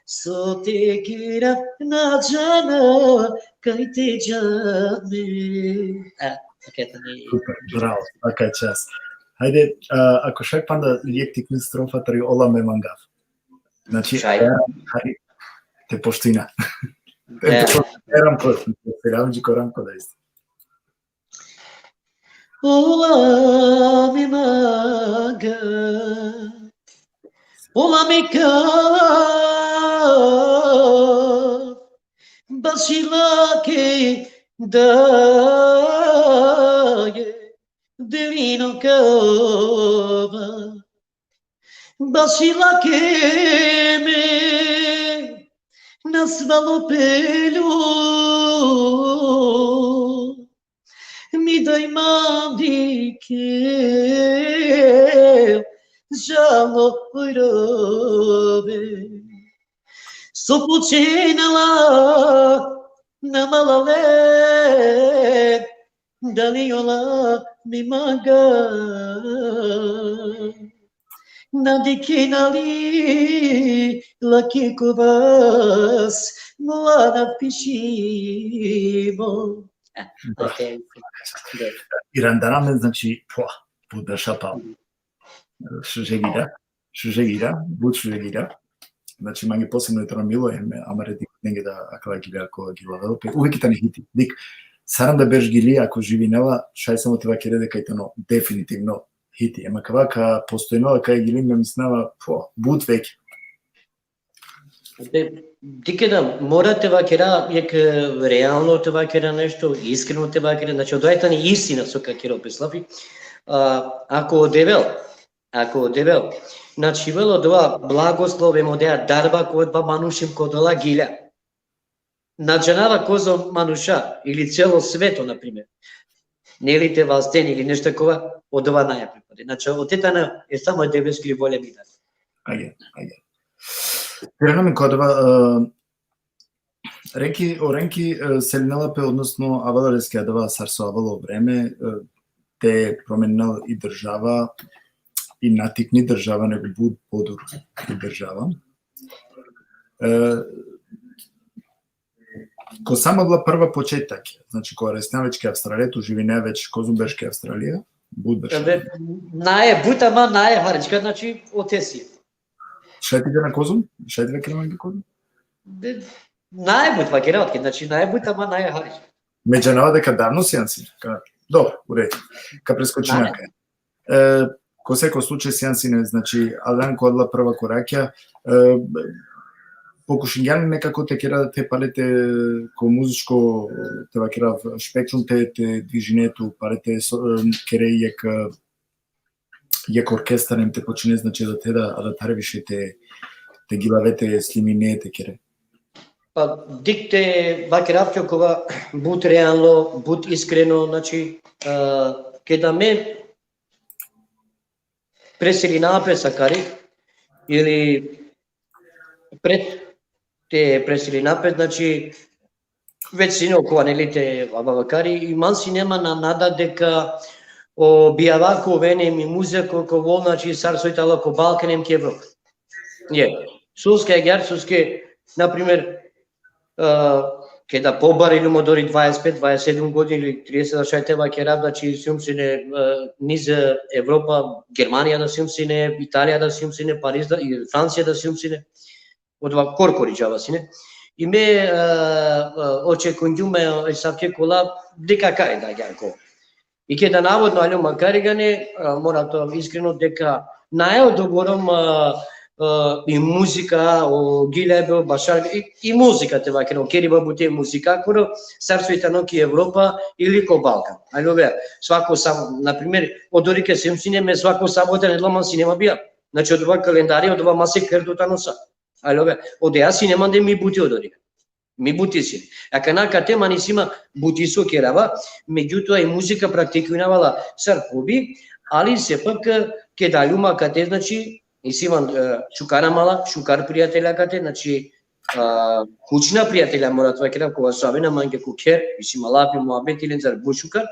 so te kera, na džanav kaj te džav me. E, okej, tani. Super, bravo, svaka čast. Hajde, a, ako šaj panda jekh tikni strofa tari Ola me mangav. Znači, šaj. Eram, hajde, te poštuina. Da. Te poštuina, eram ko, eram dži ko Ramko da isto. Ola me mangav, ola me kav, baši lake daje, delino kava. Baši lake me nasvalo peljo, mi daj mandi kel, žalo robe. So pučena la na malale, dali Ola me mangav. Na dikhena li lake kovas, mo anav pišimo. E, okej. Irandana amen, znači, pua, but berša pal. Šuže gilja, šuže gilja, but šuže gilja. Znači, mange posebno tano milo, em, amare dikh-, nenge da akala gilja ko gilavel pe. Uvek tani hiti. Dik, saranda berš gili, ako živinela, šaj samo te vakere deka i tano definitivno hiti. Em akava ka postojnela kaj gili, me mislinava, po, but vekja. De, dikh, da, mora te vakera, jekh, e, realno te vakera nešto, iskreno te vakera, znači, odova tani istina so ka kera o Beslafi. A, ako o Devel, ako o Devel, znači, velo odova blagoslov, em odoja darba ko odova manuš em ko odola gilja. Na džanava kozom manuša ili celo sveto, na primer. Neli, te vazden ili nešto kova, odova nae pripade. Znači, ote tano e samo e Devleskiri volja mi da. Ajde, ajde. Te irana amen ko adava, e, Renki, o Renki, e, selinela pe, odnosno avela leske adava sar so avela o vreme, e, te promeninel i država, i na tikni država, nego but podur i država. E, ko samo avela prva početak, znači, ko resnea već ki Avstralija, tu živinea već kozum berš ki Avstralija, but berš. Ve-, nae, but, ama nae hari, čika, znači, ote si. Šaj te džana kozum? Šaj te vakere mange kozum? De, najbut, vakerav, znači najbut, ama naj hari. Me džanava deka davno sian sine. Ka, dobro, u redu. Ka preskočina kaj. E, ko seko slučaj sian sine, znači, alan ko adala prva korakja, e, pokušingjan nekako te kera te pale te ko muzičko, te vakerav, spektrum te, te dvižine tu, pale te so, e, kere jek, e, jek orkestar hem te počine, znači, da te da, da tare više te, te gilave te slimine te kere. Pa, dik te vakerav, kova but realno, but iskreno, znači, e, keda me preselina pe Sakari, ili pred te preselina pe, znači, već sine okova, neli, te ava vakari, i man sine man na nada deka o bijava ka oven hem i muzika ka ovel, znači, sar soj tano ko Balkan hem ki Evropa. Je. Soske agjaar, soske, na primer, e, keda pobaro iljum, odori dvaeset pet, dvaeset sedum godini ili trideset, da šaj te vakerav, znači, sium sine, e, niz Evropa, Germanija da sium sine, Italija da sium sine, Pariz da, i Francija da sium sine, odova korkori džava sine. I me, e, e, očekujngjum e, e, asavke kola, deka ka eda agjaar ko. I keda navodno aljum akari gane, e, mora te iskreno deka nae odobor, e, e, i muzika, o gilebe, o bašar, i, i muzika te vakerav, o keriba buti muzikakoro, sar soj tano ki Evropa ili ko Balkan. Aljove, svako sab-, na primer, odori ke sium sine, me svako sabota nedela man sine man bijav. Znači, odova kalendari, odova masek kerdo tano sa. Aljove, odeja sine man de mi buti odori. Mi buti sine. Akana akate man isi ma buti so kerava, megjutoa i muzika praktikujnava la sar hobi, ali sepak, keda aljum akate, znači, isi man, e, šukar amala, šukar prijatelja akate, znači, a, kućna prijatelja, mora te vakerav, kova so avena mange ko kher, isi ma lafi, muhabeti lendar but šukar.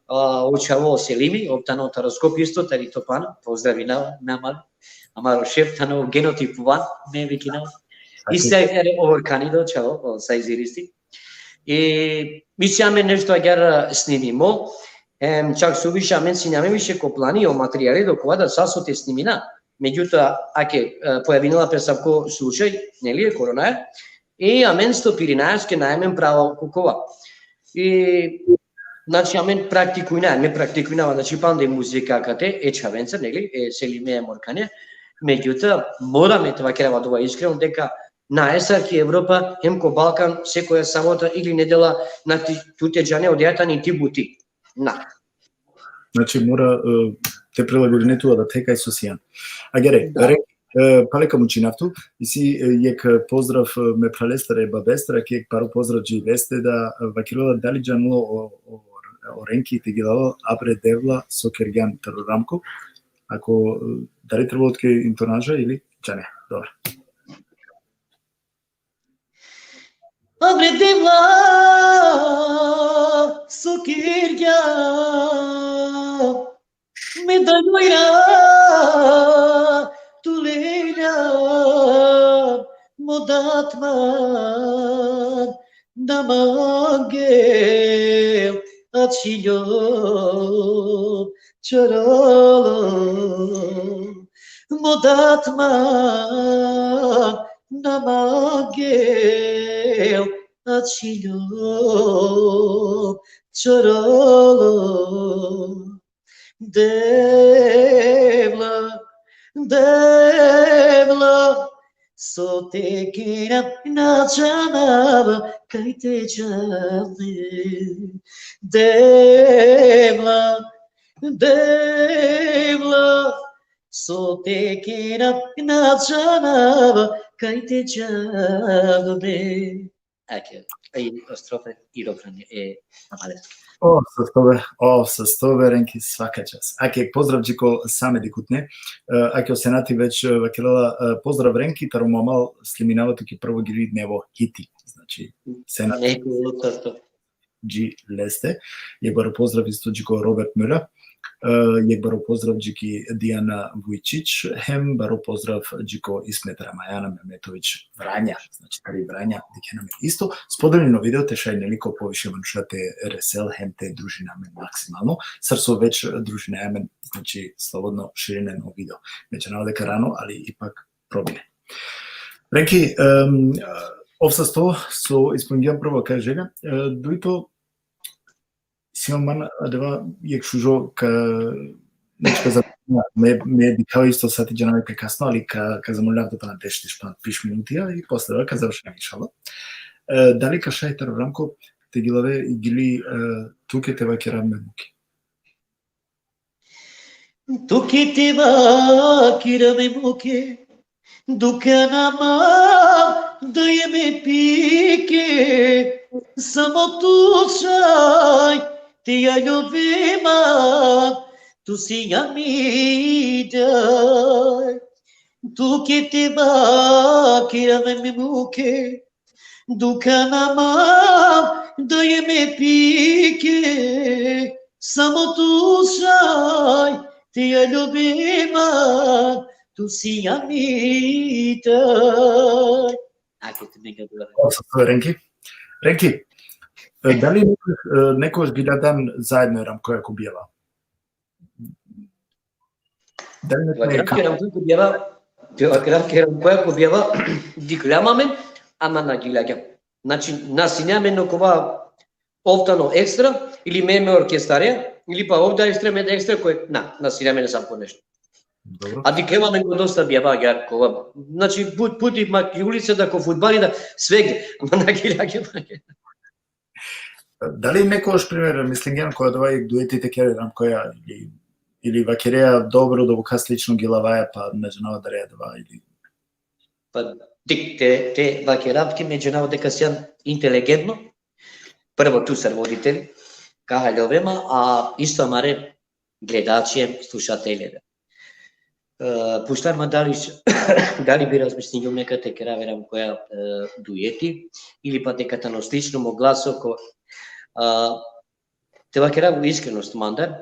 A, o čhavo Selimi, ov tano taro Skopje isto, tari Topana, pozdravina, na mal. Amaro šef tano Geno Tipuvan, me vikinava. Isi agjaar o Orkani do čhavo, o, sa Iziristi. I, isi amen nešto agjaar snimimo, em, čak suviše amen sine amen više ko plani o materijali dokova da sa so te snimina. Megjutoa, ake, e, pojavinela pe asavko slučaj, neli, e koronaja, i amen stopirinaja, soske nae amen pravo ko kova. I, znači, amen praktikujna, me praktikujnava, znači, panda i muzika akate, e čhavenca, neli, e Selime, e Orkane. Megjutoa, mora me te vakerav adava iskreno, deka nae sar ki Evropa, hem ko Balkan, sekoja sabota ili nedela, na ti, tu te džane, odeja tani ti buti. Na. Znači, mora, e, te prilagodine tu adate kaj so sian. Agjaar, da. Re-, e, pale ka mučinav tu, isi, e, jek pozdrav, e, me phralestar, e babestar, ake jek baro pozdrav dži leste, da, e, vakerela dali džanela o, o, o Renki te gilava Abre Devla so kergjan taro Ramko. Ako, e, dali trebela tuke intonaža ili džane? Dobro. Abre Devla so kergja, me dalujra tu lelja, mo datman na mangel ačhilo čorolo. Mo datman na mangel ačhilo čorolo. Devla, Devla, so te kera na džanava kaj te džal me. Devla, Devla, so te kera na džanava kaj te džal me. Ake, i strofe i refren e amale. O, sastobe, o, sastobe, Renki, svaka čast. Ake, pozdrav dži ko sa me dikhutne. E, ake o Senati već, e, vakerela, e, pozdrav, Renki, taro mo amal, sliminava tuke prvo gili dnevo hiti. Znači, Senati. Neko, sasto. Dži leste. Jek baro pozdrav isto dži ko Robert Müller. E, jek baro pozdrav dži ki Dijana Vujčić, hem baro pozdrav dži ko Ismet Ramajana Mehmetović Vranja, znači tari Vranja, dikhena me isto. Spodelin o video te šaj, neli, ko poviše manuša te resel hem te družina amen maksimalno, sar so već družina amen, znači, slobodno širinen o video. Me džanava deka rano, ali ipak probine. Renki, em, Ov sasto so ispuningjan prvo akaja želja. E, dujto, si man adava jekh šužo ka, nečka za, me, me dikhava isto sa ti džanav pe kasno, ali ka, ka zamolinav tut pana deš, deš pana piš minutija i posle ka završinav, inšallah. E, dali ka šaj taro Ramko te gilave, gili, e, tuke te vakerav me muke? Tuke te vakerav me muke, dukana ma daje me pike, samo tu šaj te aljove ma, tu sijam i daj. Tuke te vakerav me muke, dukana ma daje me pike, samo tu šaj te aljove ma, tu sijam i daj. Ako te me ga dora. Ov sasto, Renki. Renki, e, dali neko, e, nekogaš giljan zaedno e Ramkoja ko bijava? Dali neko... Vakerav, e, Ramko ko bijava, vakerav, Ramko ko bijava, dikhljam amen, ama na gilagjan. Znači, na sine amen okova ov tano ekstra, ili me, me orkestarea, ili pa ov da ekstra, me da ekstra, koj, na, na sine amen asavko nešto. Dobro. A dikhljam amen ko dosta bijava, agjaar, kova. Znači, but, puti ma ki ulica da, ko fudbali da, svegde, ama na gilagjan. Dali nekogaš, primer, mislingjan ko adava jekh dueti te kere e Ramkoja, ili, ili vakerea dobro, doboka slično gilavaja, pa na džanava dali adava, ili... Pa, dik, te, te vakerav ti, me džanava deka sijan inteligentno, prvo tu sar voditelj, ka aljove ma, a isto amare gledače, slušatelje da. E, pučljan ma dali, dali bi razmišlingjan neka te kerav e Ramkoja, e, dueti, ili pa deka tano slično mo glaso ko, a, te vakerav u iskrenost mandar,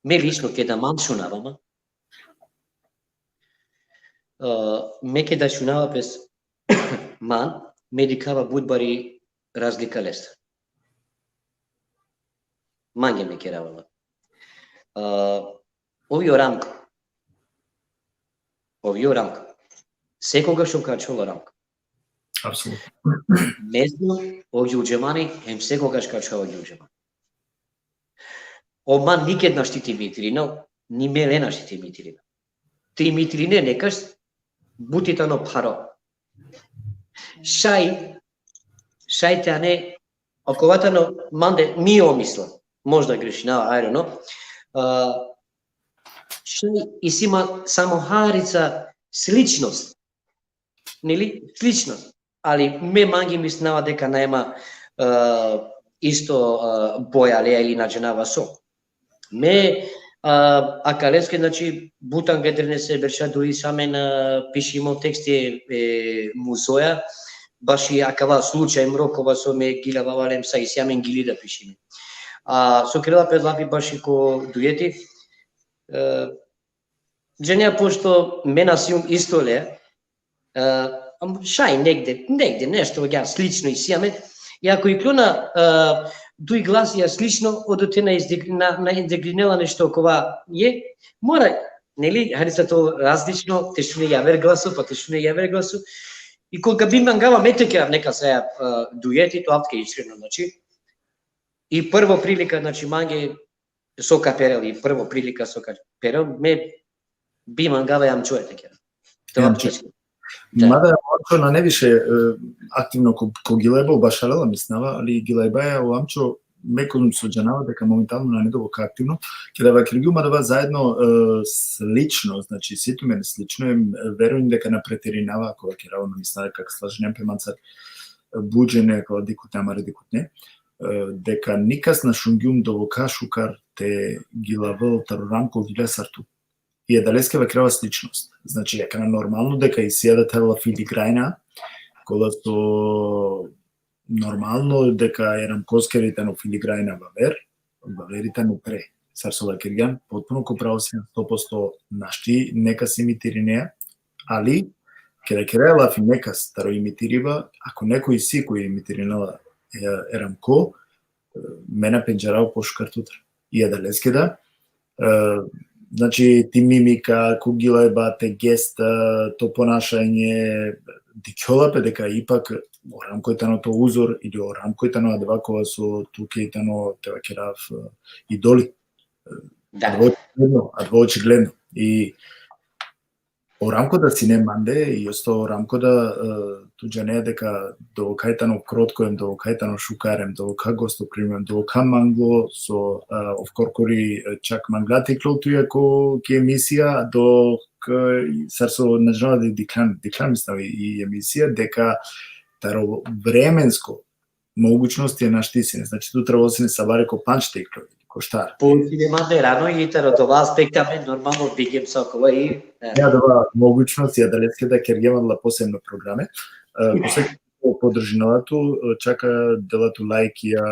me lično keda man šunava ma, e, me keda šunava pes man, me dikhava but bari razlika lestar. Mange me kerava la. A, ov i o Ramko. Ov i o Ramko. Sekogaš ov ka ačhol o Ramko. Apsolutno. Mezno o Gjurđemani, hem sekogaš ka ačhol o Gjurđemani. Ov man niked našti te imitirina, ni me le našti te imitirina. Te imitirine nekaš, buti tano pharo. Šaj, šaj te ane, okova tano mande, mi o misla, možda grešinava, I don't know. A, šaj isi ma samo harica sličnost. Neli? Sličnost. Ali me mange mislinava deka naj ma, e, isto, e, boja leja ili na džanava so. Me, a, akaleske, znači, but angleder nese berša duj isi amen, a, pišimo teksti e, e Muzoja, baši akava slučaj mro kova so me gilavava le hem sa isi amen gili da pišime. A so kerela pe lafi baši ko dueti, e, džanea, pošto me na sijum isto le, e, am, šaj negde, negde nešto agjaar slično isi amen. I ako iklona, e, duj glasija slično, odote na izdig-, na, na integrinela nešto kova e, mora, neli, harica to različno, te šune javer glaso, pa te šune javer glaso. I koga bi mangava me te kerav neka sa, e, dueti, to avdive iskreno, znači. I prvo prilika, znači, mange so ka perel, i prvo prilika so ka perel, me bi mangava e Amčoja te kerav. Te... E Amčo. Da. Mada Amčo nane više, e, aktivno ko, ko gilajbo, bašalela mislinava, ali gilajbaja o Amčo, me kozom so džanava deka momentalno nane doboka aktivno, keda vakergjum adava zaedno, e, slično, znači, si tumen slično, em, verujem deka na pretirinava, ako vakerava, mislinava deka slažinena pe mancar, e, but džene, ako dikhutne, amare dikhutne, e, deka nikas na šungjum doboka šukar te gilavel taro Ramko gilja sar tu. I adaleske vakerava sličnost. Znači, akana normalno deka isi adava tano filigrana, kola so normalno deka e Ramkoskeri tano filigrana vaver, vaveri tano pre. Sar so vakergjan, potpuno ko pravo sijan, sto posto našti nekas imitirinea, ali keda kerea lafi nekas taro imitiriba, ako neko isi koj imitirinela e, e Ramko, e, me na pendžarava pošukar tutar. I adaleske da, e, Znači, ti mimika, ko gilajba, te gesta, to ponašanje, dikhjola pe deka ipak o Ramko tano to uzor, ili o Ramko tano adava kova so tuke tano, te vakerav, idoli. Da. Adava očigledno, adava očigledno. I o Ramko da sine mande, i osto o Ramko da, e, tu džane deka dovka tano krotko em, dovka tano šukar em, dovka gostoprimljivo em, dovka manglo so, e, ov korkori, e, čak mangla te iklol tuja ko, ki emisija, dok, e, sar so na džanav da dikhlan, dikhlan mislam i, i emisija, deka taro vremensko mogućnosti e našti sine. Znači, tu trebalo sine sabale ko pandž te iklol, ko štar. Po sinema de rano i taro dova aspekta me normalno bigjem sa okova i, e. Ja, dova mogućnost, i adaleske da kergjem adala posebno programe. E, posebno podržinela tu, čak dela tu lajkija,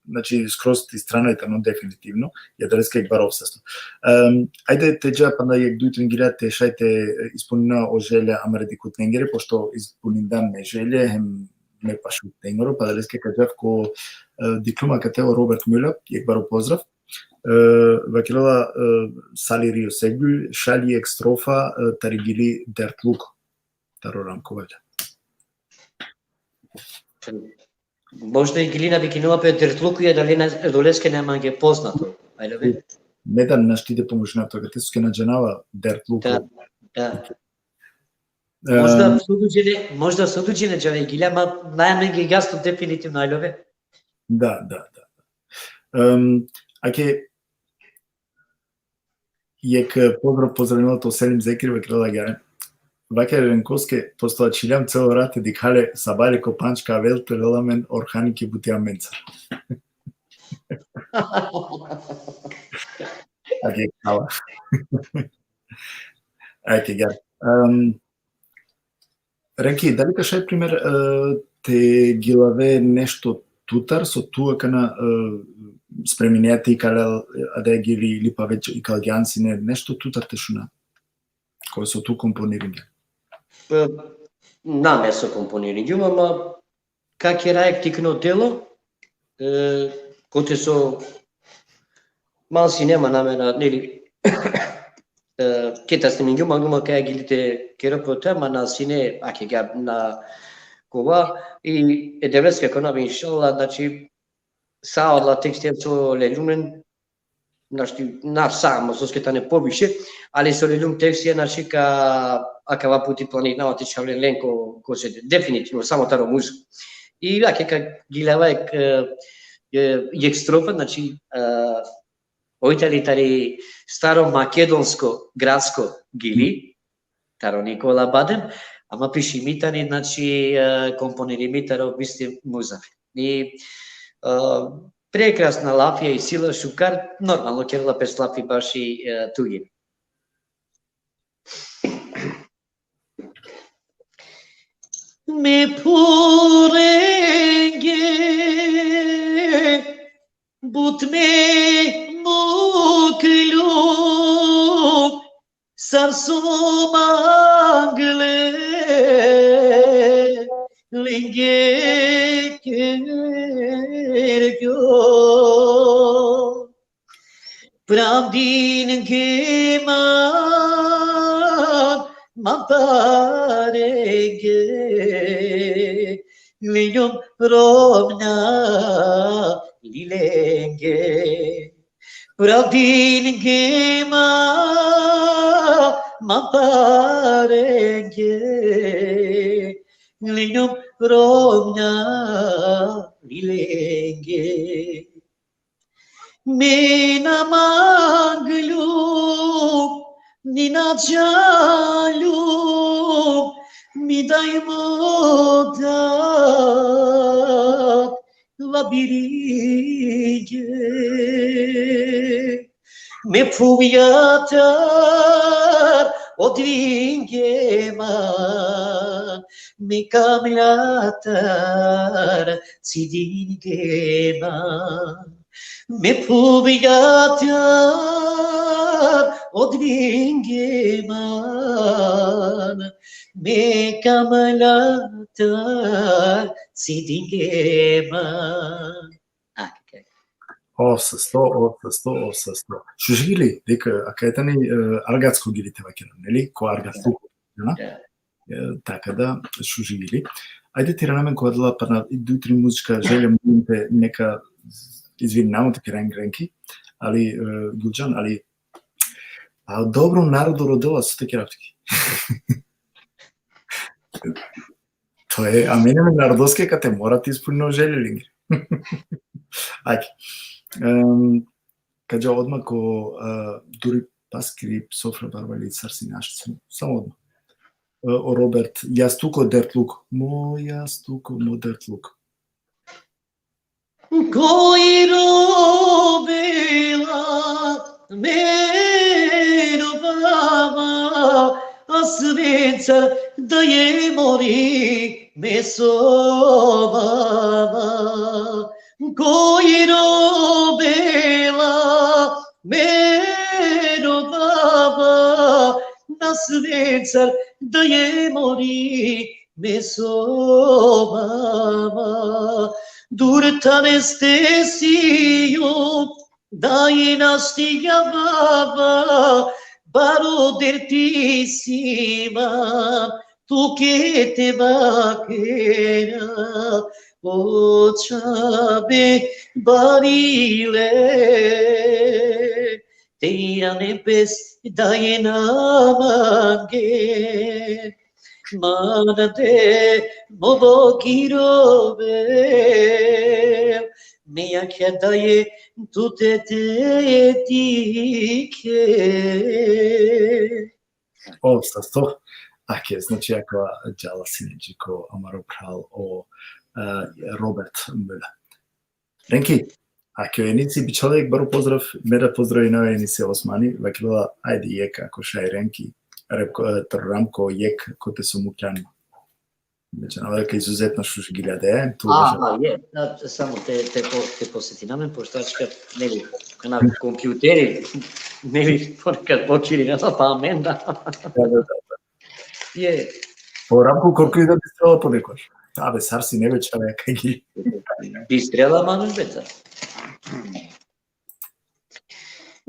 znači, skroz ti strana i tano definitivno, i adaleske barov sasto. Em, ajde te dža panda jek duj trin gilja te šaj te ispunina o želja amare dikhutnengere, pošto ispunindan me želje, hem me pašutnengoro, pa adaleske ka džav ko, e, dikhljum akate o Robert Müller, jek baro pozdrav. E, vakerela, e, Sali Rio Segül, šalji jek strofa, e, tari gili Dertluko, taro Ramko, valjda. Možda i gili na vikinela pe Dertluko, ja dali na, doleske na mange poznato. Ajde, be. Me da našti te pomožina toga, te soske na džanava Dertluko. Da, da. E, možda so duj džene, možda so duj džene džane gilja, ma najmanje jasno definitivno, ajde, be. Da, da, da. Em, ake, jek pozdrav, pozdravimo to Selim Zekir, vakerela agjaar. Vaker Renkoske, pošto ačhiljam celo rat te dikha le, sabale ko pandž ka avel te lela amen Orhani ki buti amenca. Ake, hvala. Ake, agjaar. Em, Renki, dali ka šaj primer, e, te gilave nešto tutar, so tu akana, e, spreminea te ikal adaja gili ili pa već ikalgjan sine, nešto tutar te šuna? Kova so tu komponiringjan? E, na me so komponiringjum, ama ka kera jek tikno delo, e, kote so man sine man amen, neli, e, keda snimingjum, mangljum akaja gili te kera pe ote, ama na sine, ake agjaar na kova, i e Devleske ka onav, inšallah, znači, sa ola tekstija so lelum len, znači, na sa, ama soske tane poviše, ali so lelum tekstija, znači, ka, akava puti planinava te čhav len len ko, ko CD, definitivno, samo taro muza. I ake ka giljava jek, e, e, jek strofa, znači, e, oj tani tari staro makedonsko gradsko gili, taro Nikola Badem, ama pišimi tani, znači, e, komponirimi taro Bistim Muzafir. I, e, prekrasna lafija i sila šukar, normalno kerela pes lafi baši, e, tugin. Me phurenge but me mukljum, sar so mangle lenge kergjo. Pravdinge man, man parenge, liljum romnja lilenge. Pravdinge man, man parenge, liljum romnja lilenge. Me na mangljum, ni na džaljum, mi daj mo dad la biringe. Me phuvjatar odvinge man, me kamljatar cidinge man. Me phuvjatar odvinge man, me kamljatar cidinge man. Ah, okay. Ov sasto, ov sasto, ov sasto. Šužili, dikh, akaja tani, e, argatsko gili te vakera, neli? Ko argatsko, na? E, taka da, šužili. Ajde te irana amen ko adala pana duj trin muzička želja, molim te, neka, izvini, namo te kera Renki, ali, e, Guljan, ali, a dobro narodo rodela, so te kera tuke. To je, amen e narodoske kate, mora te ispunina o želje lengiri. Ajde. Em, ka dža odma ko, e, duri paskiri sofra barvali, sar sine, ašt, samo odma. E, o Robert, jastuko dertluk. Mo jastuko, mo dertluk. Koj robela me robava, a svencar daje mori me sovava. Koj robela me robava, na svencar daje mori me sovava. Dur tane ste sijum, daj našti javava, baro derti si man, tuke te vakera, o čhave barile, te irane pes daj na mange. Man de mo vokiro be, me jakha daje tute te dikhe. Ov sasto, ake, znači, akava džala sine dži ko amaro phral o, e, Robert Müller. Renki, ake o Enisi bičhalel jekh baro pozdrav, me da pozdravinava Enisi Osmani, vakerela, ajde jekh, ako šaj, Renki, rep ko, e, taro Ramko, jekh kote so mukljam. Znači, na, ka izuzetno šuži giljade, tu A, važno. A, je, da, samo te, te po-, te posetinamen, pošto ačka, neli, na kompjuteri, neli, ponekad blokirina, pa amen da. Da, da, da. Je. Po Ramko korkori da bistrela ponekoš. Abe, sar sine be, čhave, kaj gi. Bistrela manuš, be, da.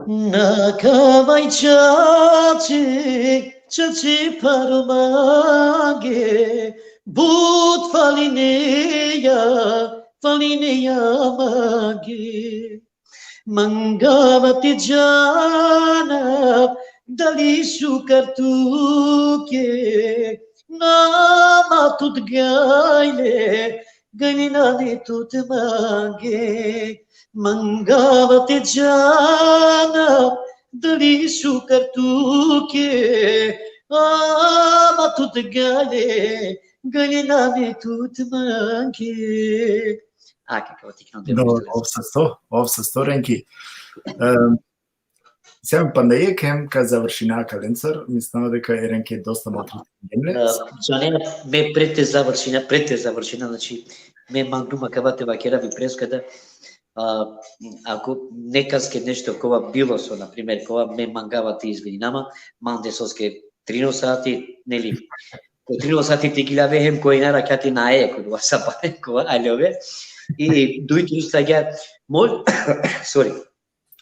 Na kavai čače, čače pharo mange, but falineja, falineja mange. Mangava te džanav dali šukar tuke, ama tut gajle, gajle nane tut mange. Mangava te džanav dali šukar tuke, ama tut gajle, gajle nane tut mange. Ake, kao tikno. Dobro, ov sasto, ov sasto, Renki. Em, sem panda jekh hem ka završina akalencar, mislinav deka e Renki dosta malo. Da, džane, me pred te završina, pred te završina, znači, me mangnum akava te vakerav i preska da, a, ako nekaske nešto kova bilo so, na primer, kova me mangava te izvininav, mande soske trinaest sati, neli, ko trinaest sati te giljave hem ko enjara kjati nae, ko dova sa pare, kova aljove. I duj trin stagja, mo-, sorry,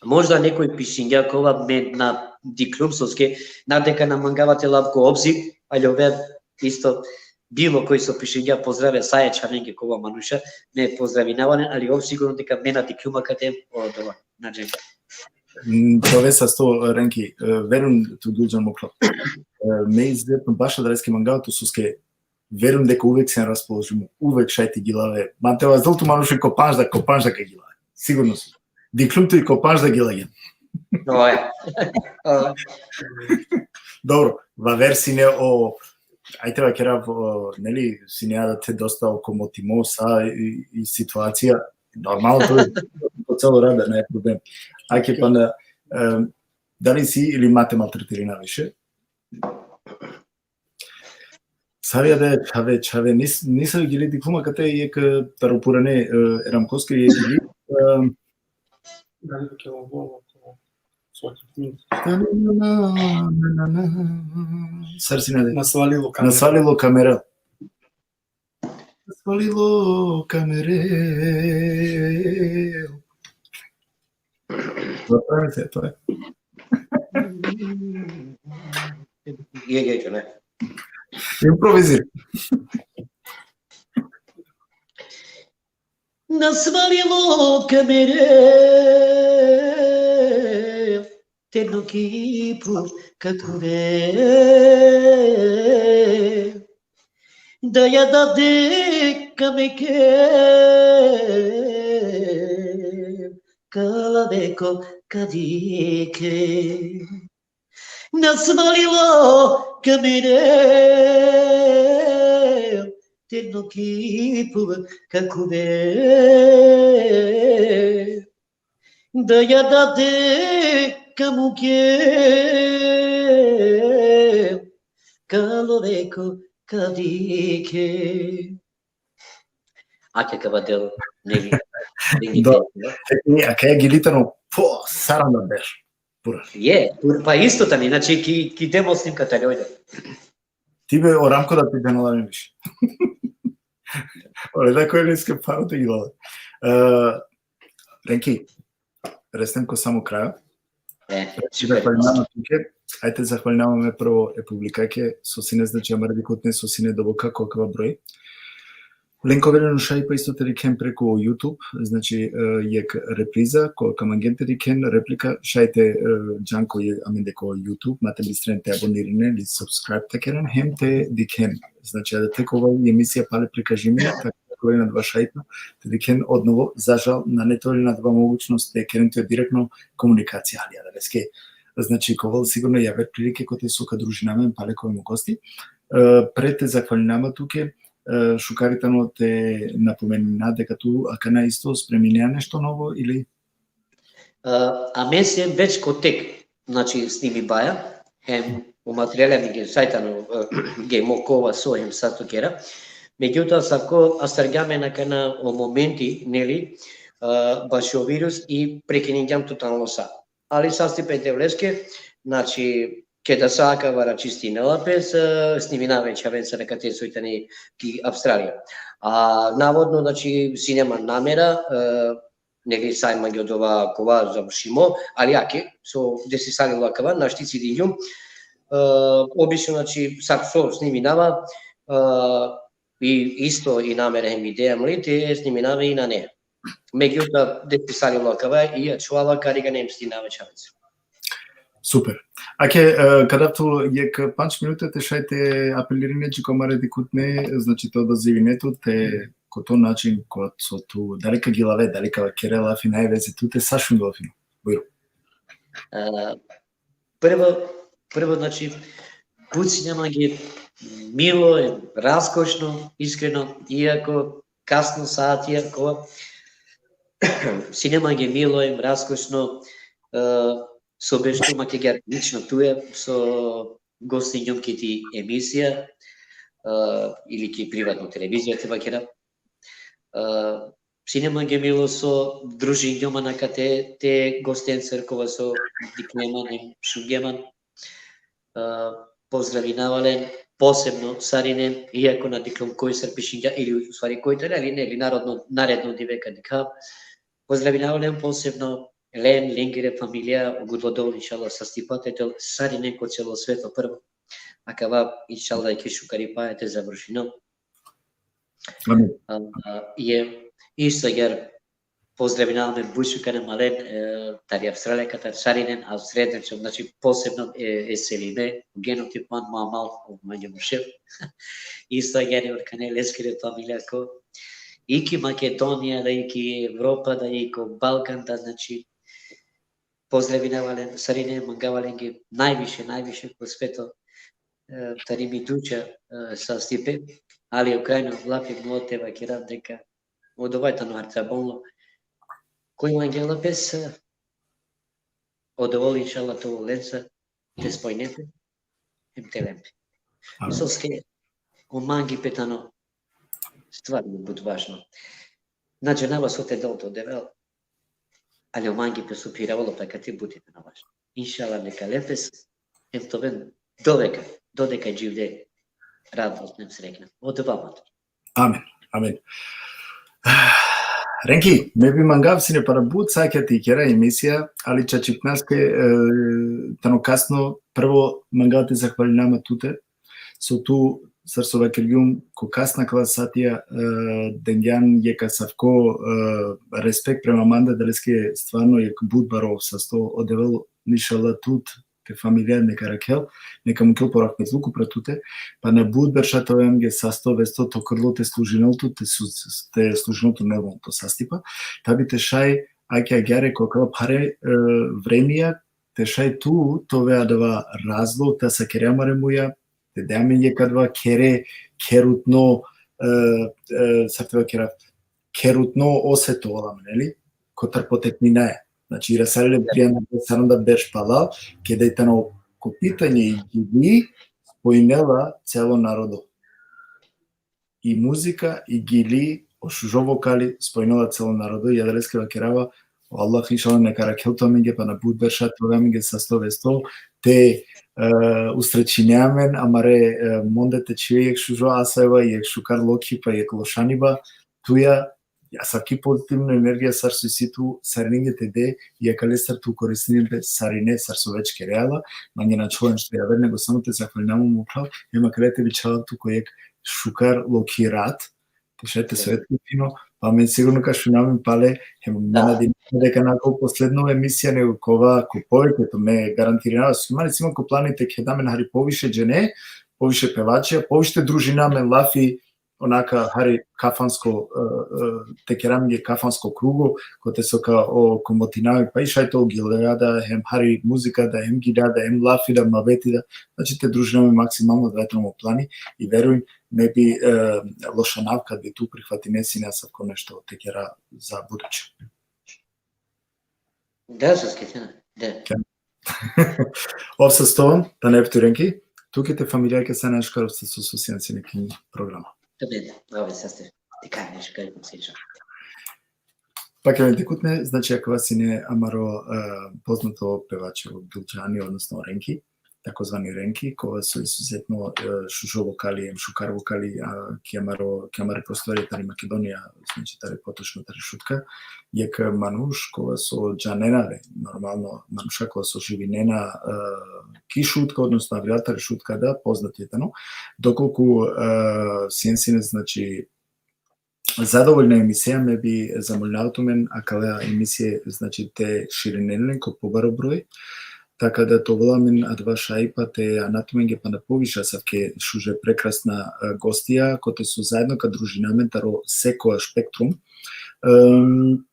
možda nekoj pišingja kova me na dikhlum soske, na deka na mangava te lav ko obzir, aljove isto bilo koj so pišingja pozdrave, sa e čhavenge kova manuša, me pozdravinava len, ali ov sigurno deka me na dikhlum akate, o, dova, na džem. Mm, to ve sasto, Renki, e, verujum tu, Guljan, moklo. E, me izuzetno baš adaleske mangava tu soske verujum deka uvek si na raspoložimu, uvek šaj te gilave. Ma te vazdel tu manuše ko pandž da, ko pandž da ka gilave. Sigurno si. Dikhlum tu i ko pandž da gilagjan. Oj. Oj. Dobro, vaver sine o, ajde vakerav, o, neli, sine adate dosta okomotimo sa i, i situacija, normalno to je po celo rada, nane problem. Ake pana, em, dali si ili ma te maltretirina više? Savi ade, čhave, čhave, nis-, nisave gili, dikhlum akate jekh, e, taro purane, e, e Ramkoske jekh gili, e, sar sine ade? Nasvalilo kamera. Nasvalilo kamera. Nasvalilo kamera. Dobra emisija, to je. Ide, ide, ne. Improvizir. Nasvalilo ka mere terno kipu ka kuve. Da ja dade ka meke kala veko ka dike. Nasvalilo ka mere terno kipu ka kuve. Da ja dade ka muke kala veko ka dike. Ake ka vadel, neli. Da. E, a kaj gili tano, po, saranda ber. Pura. Je, pur-, pa isto tani, znači, ki, ki demo snimka tani, ojde. Ti be o Ramko da ti deno la više. Ore da koje niske paro te gilala. E, Renki, restem ko samo krajo. E, Zahvalinama tuke. Ajde, zahvalinama me prvo e publikake, so sine, znači, amare dikhutne, so sine doboka ko akava broj. Len ka ovel o šajipa isto te dikhen preko YouTube, znači, e, jek repriza, ko ka mangen te dikhen, replika, šaj te, e, džan ko je, amende ko YouTube, ma te bistren te abonirinen, ili subscribe te keren, hem te dikhen. Znači, adate kova i emisija pale prikažime, tako ko na dva šajipa, te dikhen odnovo, za žal, nane te ovel na dva mogućnost te keren te direktno komunikacija, ali adaleske, znači, ka ovel sigurno javer prilike kote so ka družina amen pale ko mo gosti. E, pre te zahvalinama tuke, e, šukar i tano te napomenina deka tu akana isto spreminea nešto novo ili? E, a me sem već ko tek, znači, snimibaja, hem o materijali mi ge šaj tano, e, ge mo kova so hem sa to kera. Međutoa, sar ko astargjam akana o momenti, neli, e, bašo virus i prekiningjam totalno sa. Ali sastipe e Devleske, znači, keda sa akava raščistinela pes, e, sniminava e čhavencar akate soj tane ki Avstralija. A navodno, znači, sine man namera, e, neli, saj mange odova kova završimo, ali ake, so desisalilo akava, našti cidingjum, e, obično, znači, sar so sniminava, e, i isto i namera hem ideja mli te sniminava i nane. Međutoa, desisalilo akava i ačhovala kariga nem sniminava e čhavencar. Super. Ake, e, ka dav tu jek pandž minuta te šaj te apelirine dži ko amare dikhutne, znači, te odazivine tut, te ko to način, ko so tu, dali ka gilave, dali ka kere lafi, nane veze, tute sa šunge lafino. Bujrum. E, prvo, prvo, znači, but sine mange milo, e, raskošno, iskreno, iako kasno saatija, ko sine mange milo, e, raskošno, e, so beštum ake agjaar lično tute, so gostingjum ki ti emisija, e, ili ki privatno televizija te vakera. E, sine mange milo so družingjum man akate te gostencar kova so dikhle man, šunge man. E, pozdravinava len posebno sarinen, iako na diklom koj sar pišingja, ili u stvari koj tane, ali neli, narodno, naredno dive ka dikhav. Pozdravinava len posebno len, lengere familija, o Gudlo Dol, inšallah, sastipa te del sarinen ko celo sveto prvo. Akava, inšallah, ki šukaripa te završinel. Amin. A, a, je, isto agjaar pozdravinava amen but šukar amalen, e, tari Avstralija katar sarinen, a srednjačom, znači, posebno e, e Selime, o genotipan, mo amal, o mange muršel. Isto agjaar i orkane leskere familija ko, i ki Makedonija, da i ki Evropa, da i ko Balkan, da, znači, pozdravinava len sarinen, mangava lenge najviše, najviše ko sveto, e, tari mi duša, e, sastipe, ali o krajno lafi mo te vakerav deka odova tano hartabolno. Koj mangela pes, e, odova, inšallah, te ovel lenca, te spojne pe, hem te len pe. Amin. Soske o mangipe tano stvarno but važno. Na džanava so te del to Devel, ali o mangipe so phiravela pe akate but tano važno. Inšallah, neka len pes, hem te oven doveka, dodeka dživde, radosna hem srekna. Odova ma. Amin, amin. Renki, me bi mangav sine pana but satja te kera emisija, ali čačipnaske, e, tano kasno, prvo mangav te zahvalinav man tute, so tu, sar so vakergjum, ko kasna akala satja, e, dengjan jekh asavko, e, respekt prema mande, adaleske stvarno jekh but baro sasto, o Devel, inšallah, tut, te familija neka arakhel, neka mukel po rahmetluku upro tute, pana but berša te ove amenge sasto vesto, to krlo te služinel tu, te su-, te služinel tu normalno to sastipa, ta bi te šaj, ake agjaar ko akala phare, e, vremija, te šaj tu te ove adava razlog te asakere amare muja, te de amen jekh adava khere, kherutno, e, e, sar te vakerav, kherutno oseto ola amen, neli? Kotar potekninaja. Znači, irasarele trijanda, saranda berš palal, keda i tano ko pitanje i gili, spojinela celo narodo. I muzika, i gili, o šužo vokali, spojinela celo narodo, i adaleske vakerava, o Allah, inšallah, neka arakhel tu amenge pana but berša, te ove amenge sasto vesto, te, e, usrećine amen, amare, e, monde te čhive jekh šužo asajba, jekh šukar lokhipa, jekh lošaniba, tuja, asavki pozitivno energija sar so isi tu, sarinenge te de, i akalestar te koristinen pe sarine, sar so već kerea la, mange na ačhola ništo javer, nego samo te zahvalinav man, mo phral, hem akale te bičhalav tu ko jekh šukar lokhi rat, te šaj te svetli fino, pa amen sigurno ka šuna amen pale, hem me nadinav deka na ko posledno emisija, nego kova ko poveće, to me garantirinava, so mani sima ko plani te keda amen hari poviše džene, poviše pevačija, poviše te družina amen lafi, onaka hari kafansko, e, e, te kera amenge kafansko krugo, kote so ka okomotina amen, pa i šaj te o gilea da, hem hari muzika da, hem gilea da, hem lafi da, muhabeti da, znači te družina amen maksimalno, da, tano mo plani, i verujin, me bi, e, lošanav kad bi tu prihvatine sine asavko nešto te kera za buduće. Da, so skecina, da. Ov sasto, tane efti, Renki, tuke, te familijake sa najšukar, ov sasto so sian sine ki programa. Tabe, ov sasto, te ka najšukar, ko se. Pa ka aven dikhutne, znači, akava sine amaro, e, poznato pevači o Gilčani, odnosno Renki, takozvani Renki, kova so izuzetno, e, šužo vokali, em šukar vokali, a, ki amaro, ki amare prostorija tari Makedonija, znači, tari, potočno tari Šutka, jekh manuš kova so džanena le, normalno, manuša kova so živinena, e, ki Šutka, odnosno avrial tari Šutka, da, poznati tano, dokolku, e, sian sine, znači, zadovoljna emisija, me bi zamolinav tumen akala emisije, znači, te širinen len ko pobaro broj, taka da te ovel amen adava šajipa te ana tumenge pana poviše asavke šuže prekrasna, e, gostija, kote so zaedno ka družina amen taro sekoja spektrum. Em,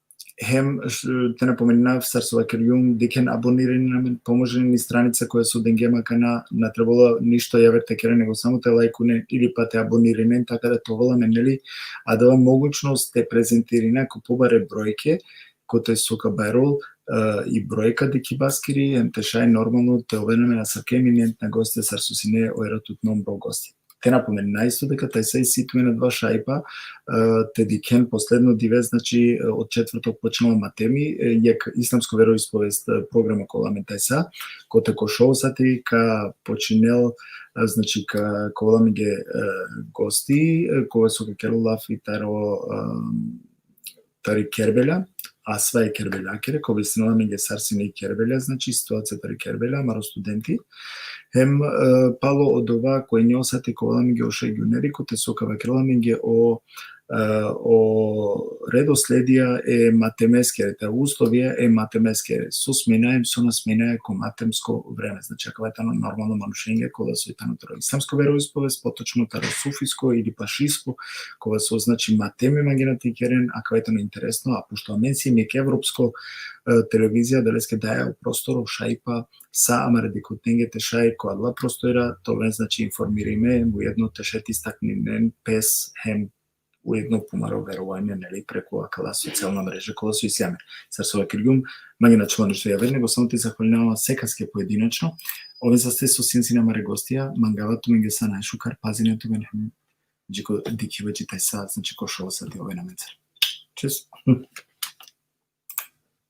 hem, š-, te napomeninav, sar so vakergjum, dikhen, abonirinen amen, pomožinen i stranica koja so dengjem akana, na trebela ništo javer te keren, nego samo te lajkunen ili pa te abonirinen, taka da te ovel amen, neli, adava mogućnost te prezentirina ko pobare brojke, kote so ka bajrol, e, i brojka dikhibaskiri, em te šaj normalno te oven amen asavke eminentna gostija sar so sine o eratutno mro gosti. Te napomenina isto deka tajsa isi tumen adava šajipa, e, te dikhen posledno dive, znači, e, od četvrtok počinela matemi, e, jekh islamsko veroispovest, e, programa ka ovel amen tajsa, kote ko šov sati ka počinel, e, znači, ka, ka ovel amenge, e, gosti, e, kova so ka kerel lafi taro, e, tari Kerbela, asvaja e Kerbeljakere, ka objasninel amenge sar sine i Kerbela, znači, situacija tari Kerbela, amaro studenti. Hem, e, palo odova ko enja o sati ka ovel amenge o šaj gjuneri, kote so ka vakerel amenge o, e, o redosledija e matemeskere, te uslovija e matemeskere, so sminaja, so na sminaja ko matemsko vreme. Znači, akava tano normalno manušenge kola so i tano taro islamsko veroispovest, potočno taro sufisko ili pa šiisko, kova so, znači, matemi mangena te ikeren, akava tano interesno, a pošto amen siem jekh evropsko, e, televizija, adaleske daja o prostoro, šajipa sa amare dikhutnenge te šaj ko adala prostorija te oven, znači, informirime, ujedno te šaj te istakninen pes hem ujedno pumaro verovanje, neli, preku akala socijalna mreža kola so isi amen. Sar so vakergjum, mange na ačhola ništo javer, nego samo te zahvalinava sekaske pojedinačno. Oven saste so sian sine amare gostija, mangava tumenge sa najšukar, pazinen tumen hem dži ko dikhiba dži tajsa, znači, ko šov sati oven amencar. Čus.